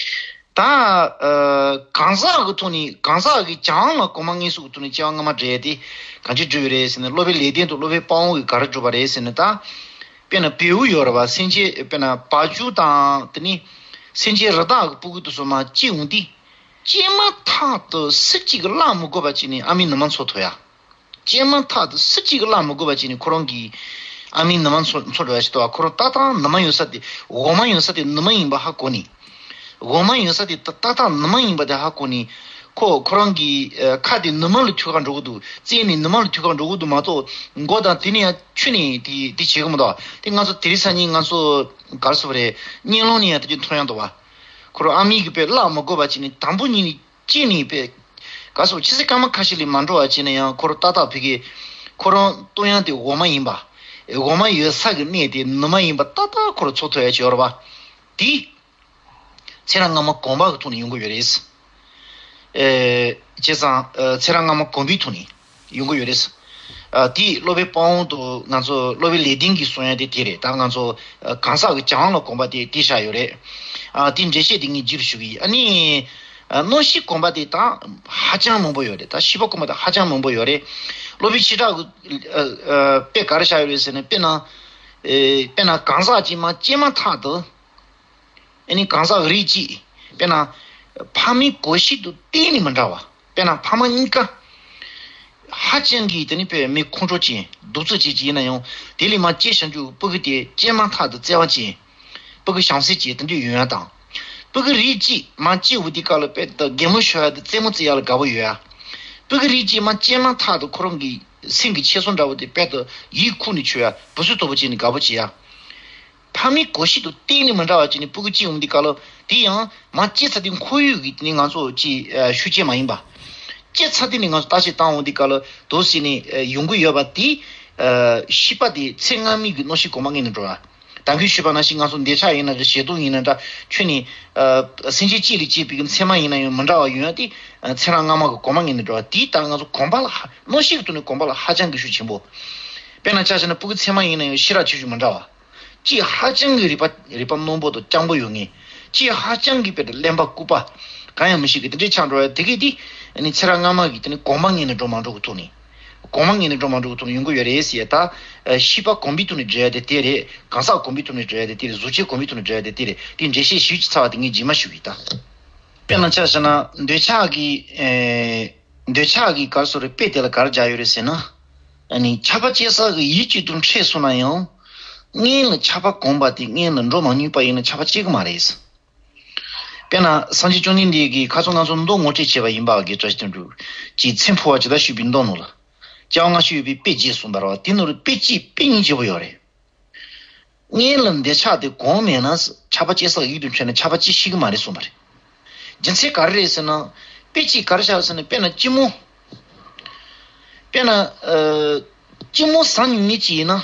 ད། ཨ། གང་ཟག་གི་ཐོག་ནས། གང་ཟག་གི་གྱང་ལ་གོམས་པ་ངེས་གཟུགས་ཀྱི་ཐོག་ནས་སྐྱེ་བ་སྔ་མ་འདྲ་དེ་གང་ཅི་བསྒྲུབས་ཡོད་རེད་ཟེར་ན། སློབ་དཔོན་ལེགས་ལྡན་དང་སློབ་དཔོན་དཔའ་བོ་གིས་ག་རེ་བསྒྲུབས་པ་རེད་ཟེར་ན། ད་དཔེར་ན་བེའུ་ཡོད་རེད་བ། སེམས་ཅན། དཔེར་ན་བ་ཕྱུགས་དང་དེ་ནས་སེམས་ཅན་རི་དྭགས་ཀྱི་སྤུ་གུ་དེ་ཚོ་མར་སྐྱེ་འོང་དུས། སྐྱེས་མ་ཐག་ཏུ་སུ་གཅིག་གིས་བརླག་མི་དགོས་པ་བྱས་ནས་ཨ་མའི་ནུ་མ་འཚོ་ཐུབ་ཡ། སྐྱེས་མ་ཐག་ཏུ་སུ་གཅིག་གིས་བརླག་མི་དགོས་པ་བྱས་ནས་ཁོ་རང་གི་ཨ་མའི་ནུ་མ་འཚོ་འཚོ་འགྲོ་ཡ་ཞིག་འདུག་བ། ཁོ་རང་ཏག་ཏག་ནུ་མ་ཡོད་ས་དེ། འོ་མ་ཡོད་ས་དེ་ནུ་མ་ཡིན་པ་ཧ་གོ་ནས། འོ་མ་ཡོད་ས་དེ་ཏག་ཏག་ནུ་མ་ཡིན་པ་དེ་ཧ་གོ་ནས། ཁོ་ཁོ་རང་གི་ཨ་ཁ་དེ་ནུ་མ་ལ་ཐུག་ག་འགྲོ་གི་འདུག་རྩེ་ནས་ནུ་མ་ལ་ཐུག་ག་འགྲོ་གི་འདུག་མ་གཏོགས། མགོ་དང་དེ་ནས་ཡར་ཆུ་ནས་དེ་དེ་བྱེད་གི་མི་འདུག་དེ་ང་ཚོ་དེ་རིང་སང་ཉིན་ང་ཚོ་ག་རེ་ཟེར་བ་རེད། གཉེན་སློང་ནས་ཡང་དེ་འདྲ་མཐོང་ཡ་འདུག་བ། ཁོ་རང་ཨ་མའི་གིས་དཔེ་བརླག་མི་དགོས་པ་བྱས་ནས་དང་པོ་ཉིད་ནས་སྐྱེས་ནས་དཔེ། ག་སོགས་ཕྱི་སེ་སྐར་མ་ཁ་ཤས་ལས་མ་འགྲོ་བ་བྱས་ན་ཡང་ཁོ་རང་ཏག་ཏག་ཕ་གི་ཁོ་རང་ལྟོ་ཡང་དེ་འོ་མ་ཡིན་པ། འོ་མ་ཡོད་ས་གི་གནས་དེ་ནུ་མ་ཡིན་པ་ཏག་ཏག་ཁོ་རང་ཚོར་ཐུབ་ཡ་ཅིག་ཡོད་རེད་པ། དེ་ཚེ་རབས་སྔ་མ་གོམས་པ་གི་ཐོག་ནས་ཡོང་གི་ཡོད་རེད། ཨེ། བྱས་ཙང་། ཨེ། ཚེ་རབས་སྔ་མ་གོམས་པའི་ཐོག་ནས་ཡོང་གི་ཡོད་རེད། ཨ་དེ་སློབ་དཔོན་དཔའ་བོ་དང་ང་ཚོ་སློབ་དཔོན་ལེགས་ལྡན་གྱིས་གསུང་ཡ་དེ་དེ་རེད། ད་ང་ཚོ་ཨ་གང་ཟག་གི་བྱམས་ལ་གོམས་པ་དེ་དེ་བཞག་ཡོད་རེད། ཨ་དེ་འགྲེལ་བཤད་དེ་ངས་རྒྱབ་ཞུ་གི་ཡིན། ཨ་ནི་ཨ་གནོད་བྱེད་གོམས་པ་དེ་ད་ཧ་ཅང་མང་པོ་ཡོད་རེད། ད་ཤེས་པ་གོམས་པ་དེ་ཧ་ཅང་མང་པོ་ཡོད་རེད། སློབ་དཔོན་ཆོས་གྲགས་ཀྱི་ཨ་ཨ་དཔེ་ག་རེ་བཞག་ཡོད་རེད་ཟེར་ན། དཔེར་ན་ཨེ་དཔེར་ན་གང་ཟག་ཅིག་མ་སྐྱེས་མ་ཐག་ཏུ། ཨ་ནི་གང་ཟག་རིགས་གཅིག་དཔེར་ན་ཕ་མའི་གོ་ཤེས་དང་གཏན་ནས་མི་འདྲ་བ། དཔེར་ན་ཕ་མ་གཉིས་ཀ་ཧ་ཅང་གི་དེ་ནི་དཔེ་མི་ཁོང་ཁྲོ་ཅན་གདུག་རྩུབ་ཅན་ཅིག་ཡིན་ན་ཡང་། དེ་ལས་མར་སྐྱེས་བཞག་རྒྱུ་སྤུ་གུ་དེ་སྐྱེས་མ་ཐག་ཏུ་བརྩེ་བ་ཅན། སྤུ་གུ་བྱམས་བརྩེ་ཅན་དེ་འདྲ་ཡོང་ཡ་དང་། སྤུ་གུ་རིགས་གཅིག་མར་སྐྱེས་འོང་དུས་སྐབས་ལ་དཔེ་ད་གད་མོ་ཤོར་ཡ་དང་རྩེད་མོ་རྩེ་ཡ་ལ་དགའ་པོ་ཡོད་ཡ། སྤུ་གུ་རིགས་གཅིག་མར་སྐྱེས་མ་ཐག་ཏུ་ཁོ་རང་གི་སེམས་ཀྱི་འཁྱེར་སོ་འདྲ་བོ་དེ་དཔེ་ད་ཡིད་ཁུག་ནས་ཆོད་ཡ། བུ་སྲོག་ལྟ་བུ་བྱས་ནས་དགའ་པོ་བྱེད་ཡ། ཕ་མའི་གོ་ཤེས་དང་གཏན་ནས་མི་འདྲ་བ་ཅིག་ནས་སྤུ་གུ་སྐྱེས་འོང་དུས་སྐབས་ལ། དེ་ཡང་མར་སྐྱེས་ཚར་དུས་ཁོར་ཡུག་གི་དེ་ནི་ང་ཚོ་ཅིག་ཨ་ཤུགས་རྐྱེན་མ་ཡིན་པ། སྐྱེས་ཚར་དུས་ནས་ང་ཚོ་བརྟག་དཔྱད་བཏང་འོང་དུས་སྐབས་ལ་དོགས་སེལ་ནས་ཨ་ཡོང་གི་ཡོད་པ་དེ། ཨ་ཤེས་པ་དེ་ཚེ་སྔ་མའི་གི་གནོད་བྱེད་གོམས་པ་ངན་ནས་འགྲོ་བ། ད་གིན་ཞུས་པ་ནང་བཞིན་ང་ཚོ་འདོད་ཆགས་ཡིན་ན་རེད། ཞེ་སྡང་ཡིན་ན་འདྲ། ཁྱོད་ནི་ཨ་སེམས་ཅན་གཅིག་ལས་སྐྱེས་པའི་གི་མཚན་མ་ཡིན་ན་ཡང་མི་འདྲ་བ་ཡོང་ཡ་དེ། ཨ་ཚེ་རབས་སྔ་མ་གི་གོམས་པ་ངན་ནས་འགྲོ་བ་དེ་ལྟར་ང་ཚོ་གོམས་པ་ལ་ཧ་གནོད་བྱེད་ཀྱི་ཐོག་ནས་གོམས་པ་ལ་ཧ་ཅང་གི་ཤུགས་ཆེན་པོ། དཔེར་ན་ཆ་བཞག་ན་སྤུ་གུ་མཚན་མ་ཡིན་ན་ཡང་ཤེས་རབ་ཆེ་ཆུང་མི་འདྲ་བ། གཅིག་ཧ་ཅང་གི་རིག་པ་རིག་པ་རྣོན་པོ་དང་སྤྱང་པོ་ཡོད་མཁན། གཅིག་ཧ་ཅང་གི་དཔེ་དེ་གླེན་པ་ལྐུགས་པ། གང་ཡང་མི་ཤེས་མཁན་དེ་འདྲའི་ཆགས་འགྲོ་བ་དེ་གས་དེ། ཨ་ནི་ཚེ་རབས་སྔ་མ་གི་དེ་ནི་གོམས་པ་ངན་ནས་འགྲོ་མ་འགྲོ་གི་ཐོག་ནས། གོམས་པ་ངན་ནས་འགྲོ་མ་འགྲོ་གི་ཐོག་ནས་ཡོང་གི་ཡོད་རེད་ཟེར་ཡ་ད། ཨ་ཤེས་པ་གོམས་པའི་ཐོག་ནས་འགྲོ་ཡ་དེ་དེ་རེད། གང་ཟག་གོམས་པའི་ཐོག་ནས་འགྲོ་ཡ་དེ་དེ་རེད། གཟུགས་ཅན་གོམས་པའི་ཐོག་ནས་འགྲོ་ཡ་དེ་དེ་རེད། དེ་འགྲེལ་བཤད་ཞུས་ཀྱི་ཚར་བ་དེ་ངས་རྗེས་མ་ཞུ་གི་ཡིན་ད། དཔེར་ན་ཆ་བཞག་ན་འདོད་ཆགས་ཀྱི་ཨེ། འདོད་ཆགས་ཀྱི་གར་སོགས་རེ་དཔེ་དེ་ལ་གར་སྦྱར་ཡོད་རེད་ཟེར་ན། ཨ་ནི་ཆགས་པ་སྐྱེ་ས་གི་ཡུལ་གཅིག་ཏུ་འཕྲད་སོང་ན་ཡང་། སྔོན་ལ་ཆགས་པ་གོམས་པ་དེ་སྔོན་ལ་འགྲོ་མ་མྱོང་པ་ཡིན་ན་ཆགས་པ་སྐྱེ་གི་མ་རེད། དཔེར་ན་སངས་རྒྱས་བཅོམ་ལྡན་འདས་ཀྱིས་ཁ་སང་ང་ཚོ་མདོ་ངོ་སྤྲོད་བྱས་པ་ཡིན་པ་གི་བཀྲ་ཤིས་དོན་གྲུབ་ཀྱིས་མཚན་འཕོ་བ་ཇི་ལྟར་ཞུས་པའི་མདོ་ནང་ལ། སྐྱེ་བ་སྔ་ཕྱི་ཡོད་པའི་དཔེ་བརྒྱད་གསུངས་པ་རེད་བ། དེ་ནང་ལ་དཔེ་གཅིག་དཔེ་གཉིས་བརྗོད་པ་ཡོད་རེད། སྔོན་ལ་འདོད་ཆགས་དེ་གོམས་མེད་ན་ཆགས་པ་སྐྱེ་ས་ཡུལ་དུ་འཕྲད་ན་ཆགས་པ་སྐྱེ་ཤེས་ཀྱི་མ་རེད་གསུངས་པ་རེད། རྒྱུ་མཚན་ག་རེ་རེད་ཟེར་ན། དཔེ་གཅིག་ག་རེ་བཞག་ཟེར་ན། དཔེར་ན་སྐྱི་མོ། དཔེར་ན་ཨ་སྐྱི་མོ་ཟ་མྱོང་མཁན་ཅིག་ཡིན་ན།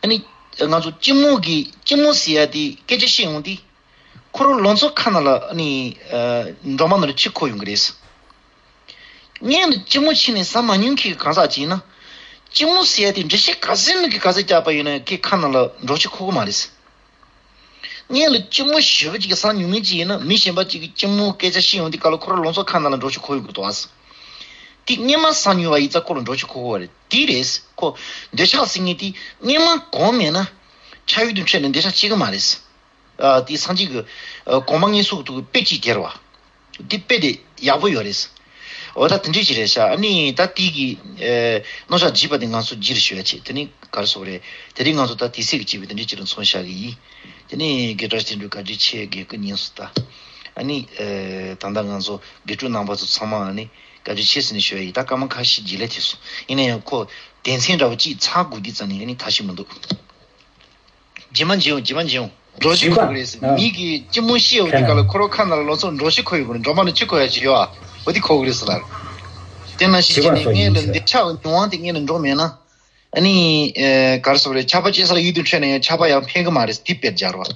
ཨ་ནི་ང་ཚོ་སྐྱི་མོ་གི་སྐྱི་མོ་ཟེར་ཡ་དེ་སྐད་ཆ་བཤད་ཡོང་དུས། ཁོ་རང་ལང་ཚོ་ཁ་ནང་ལ་ཨ་ནི་ཨ་སྒྲོལ་མ་ནང་ལ་ཆུ་འཁོར་ཡོང་གི་རེད། སྔོན་ལ་སྐྱི་མོ་ཕྱིན་ནས་ཟ་མ་མྱོང་མཁན་གྱི་གང་ཟག་ཅིག་ཡིན་ན། སྐྱི་མོ་ཟེར་ཡ་དེ་འགྲེལ་བཤད་ག་ཚོད་མིན་གྱི་ག་ཚོད་རྒྱག་པ་ཡིན་ན་ཁོའི་ཁ་ནང་ལ་སྒྲོ་ཆུ་འཁོར་གི་མ་རེད། སྔོན་ལ་སྐྱི་མོ་ཞེ་པོ་ཅིག་ཟ་མྱོང་མཁན་ཅིག་ཡིན་ན། མི་གཞན་པ་ཅིག་གིས་སྐྱི་མོ་སྐད་ཆ་བཤད་ཡོང་དུས་སྐབས་ལ་ཁོ་རང་ལང་ཚོ་ཁ་ནང་ལ་སྒྲོ་ཆུ་འཁོར་ཡོང་གི་འདུག་ཨ། དེ་སྔོན་མ་ཟ་མྱོང་བ་ཡིན་ཙང་ཁོ་ལ་སྒྲོ་ཆུ་འཁོར་གི་རེད། དེ་རེད། ཁོ་འདོད་ཆགས་ཟེར་མཁན་དེ་སྔོན་མ་གོམས་མེད་ན་ཆགས་ཡུལ་དུ་འཕྲད་ནས་འདོད་ཆགས་སྐྱེ་གི་མ་རེད། ཨ་དེ་སངས་རྒྱས་ཀྱི་ཨ་གོང་མ་ལྔ་སོགས་ཐུག་གི་དཔེ་གཅིག་དེ་རེད་བ། དེ་དཔེ་དེ་ཡག་པོ་ཡོད་རེད། འོ་ད་དེ་འདྲས་ཅིག་རེད་ཤག་ཨ་ནི་ད་དེ་གི་ཨ་རྣམ་གཞག་བརྗེས་པ་དེ་ང་ཚོ་བསྒྱུར་ཞུ་ཡ་བྱེད། དེ་ནི་ག་རེ་ཟེར་དགོས་རེད། དེ་རིང་ང་ཚོ་ད་དུས་ཚོད་ཀྱི་བྱས་པའི་དེ་འདྲས་ཅིག་ལ་མཚོན་བཞག་གི་ཡིན། དེ་ནི་དགེ་བཀྲ་ཤིས་དོན་གྲུབ་བཀའ་དྲིན་ཆེ། དགེ་སྐུ་ཉིན་སུ་ད། ཨ་ནི་ཨ་ད་ལྟ་ང་ཚོ་དགེ་ཕྲུག་རྣམ་པ་ཚོ་ཚང་མ་ཨ་ནི་བཀའ་དྲིན་ཆེ་ཟེར་ནས་ཞུ་ཡ་ཡིན། ད་སྐར་མ་ཁ་ཤས་རྗེས་ལ་ཐེབས་སོང་། ཡིན་ན་ཡང་ཁོ་དོན་ཚན་འདྲ་བོ་གཅིག་ཚར་དགོས་དུས་ཙམ་ནས་ཨ་ནི་ཐབས་ཤེས་མི་འདུག་རྗེས་མ་མཇལ་ཡོང་། རྗེས་མ་མཇལ་ཡོང་། སྒྲོ་ཆུ་འཁོར་གི་རེད་ཟེར། མི་གིས་སྐྱི་མོ་བཤད་ཡོང་དུས་སྐབས་ལ་ཁོ་རང་ཁ་ནང་ལ་ལང་ཚོ་སྒྲོ་ཆུ་འཁོར་ཡོང་གི་རེད། སྒྲོལ་མ་ནས་ཆུ་འཁོར་ཡ་ཅིག་ཡོད་ཨ། འོ་དེ་འཁོར་གི་རེད་ཟེར་ལབ། དེ་ནང་བཞིན་བྱས་ནས་སྔོན་ལ་འདོད་ཆགས་མྱོང་བ་དེ་སྔོན་ལ་འགྲོ་མེད་ན། ཨ་ནི་ཨེ་ག་རེ་ཟེར་དགོས་རེད། ཆགས་པ་སྐྱེ་ས་ལ་ཡུལ་དུ་འཕྲད་ན་ཡང་ཆགས་པ་ཡང་འཕེལ་གི་མ་རེད། དེ་དཔེར་སྦྱར་བ།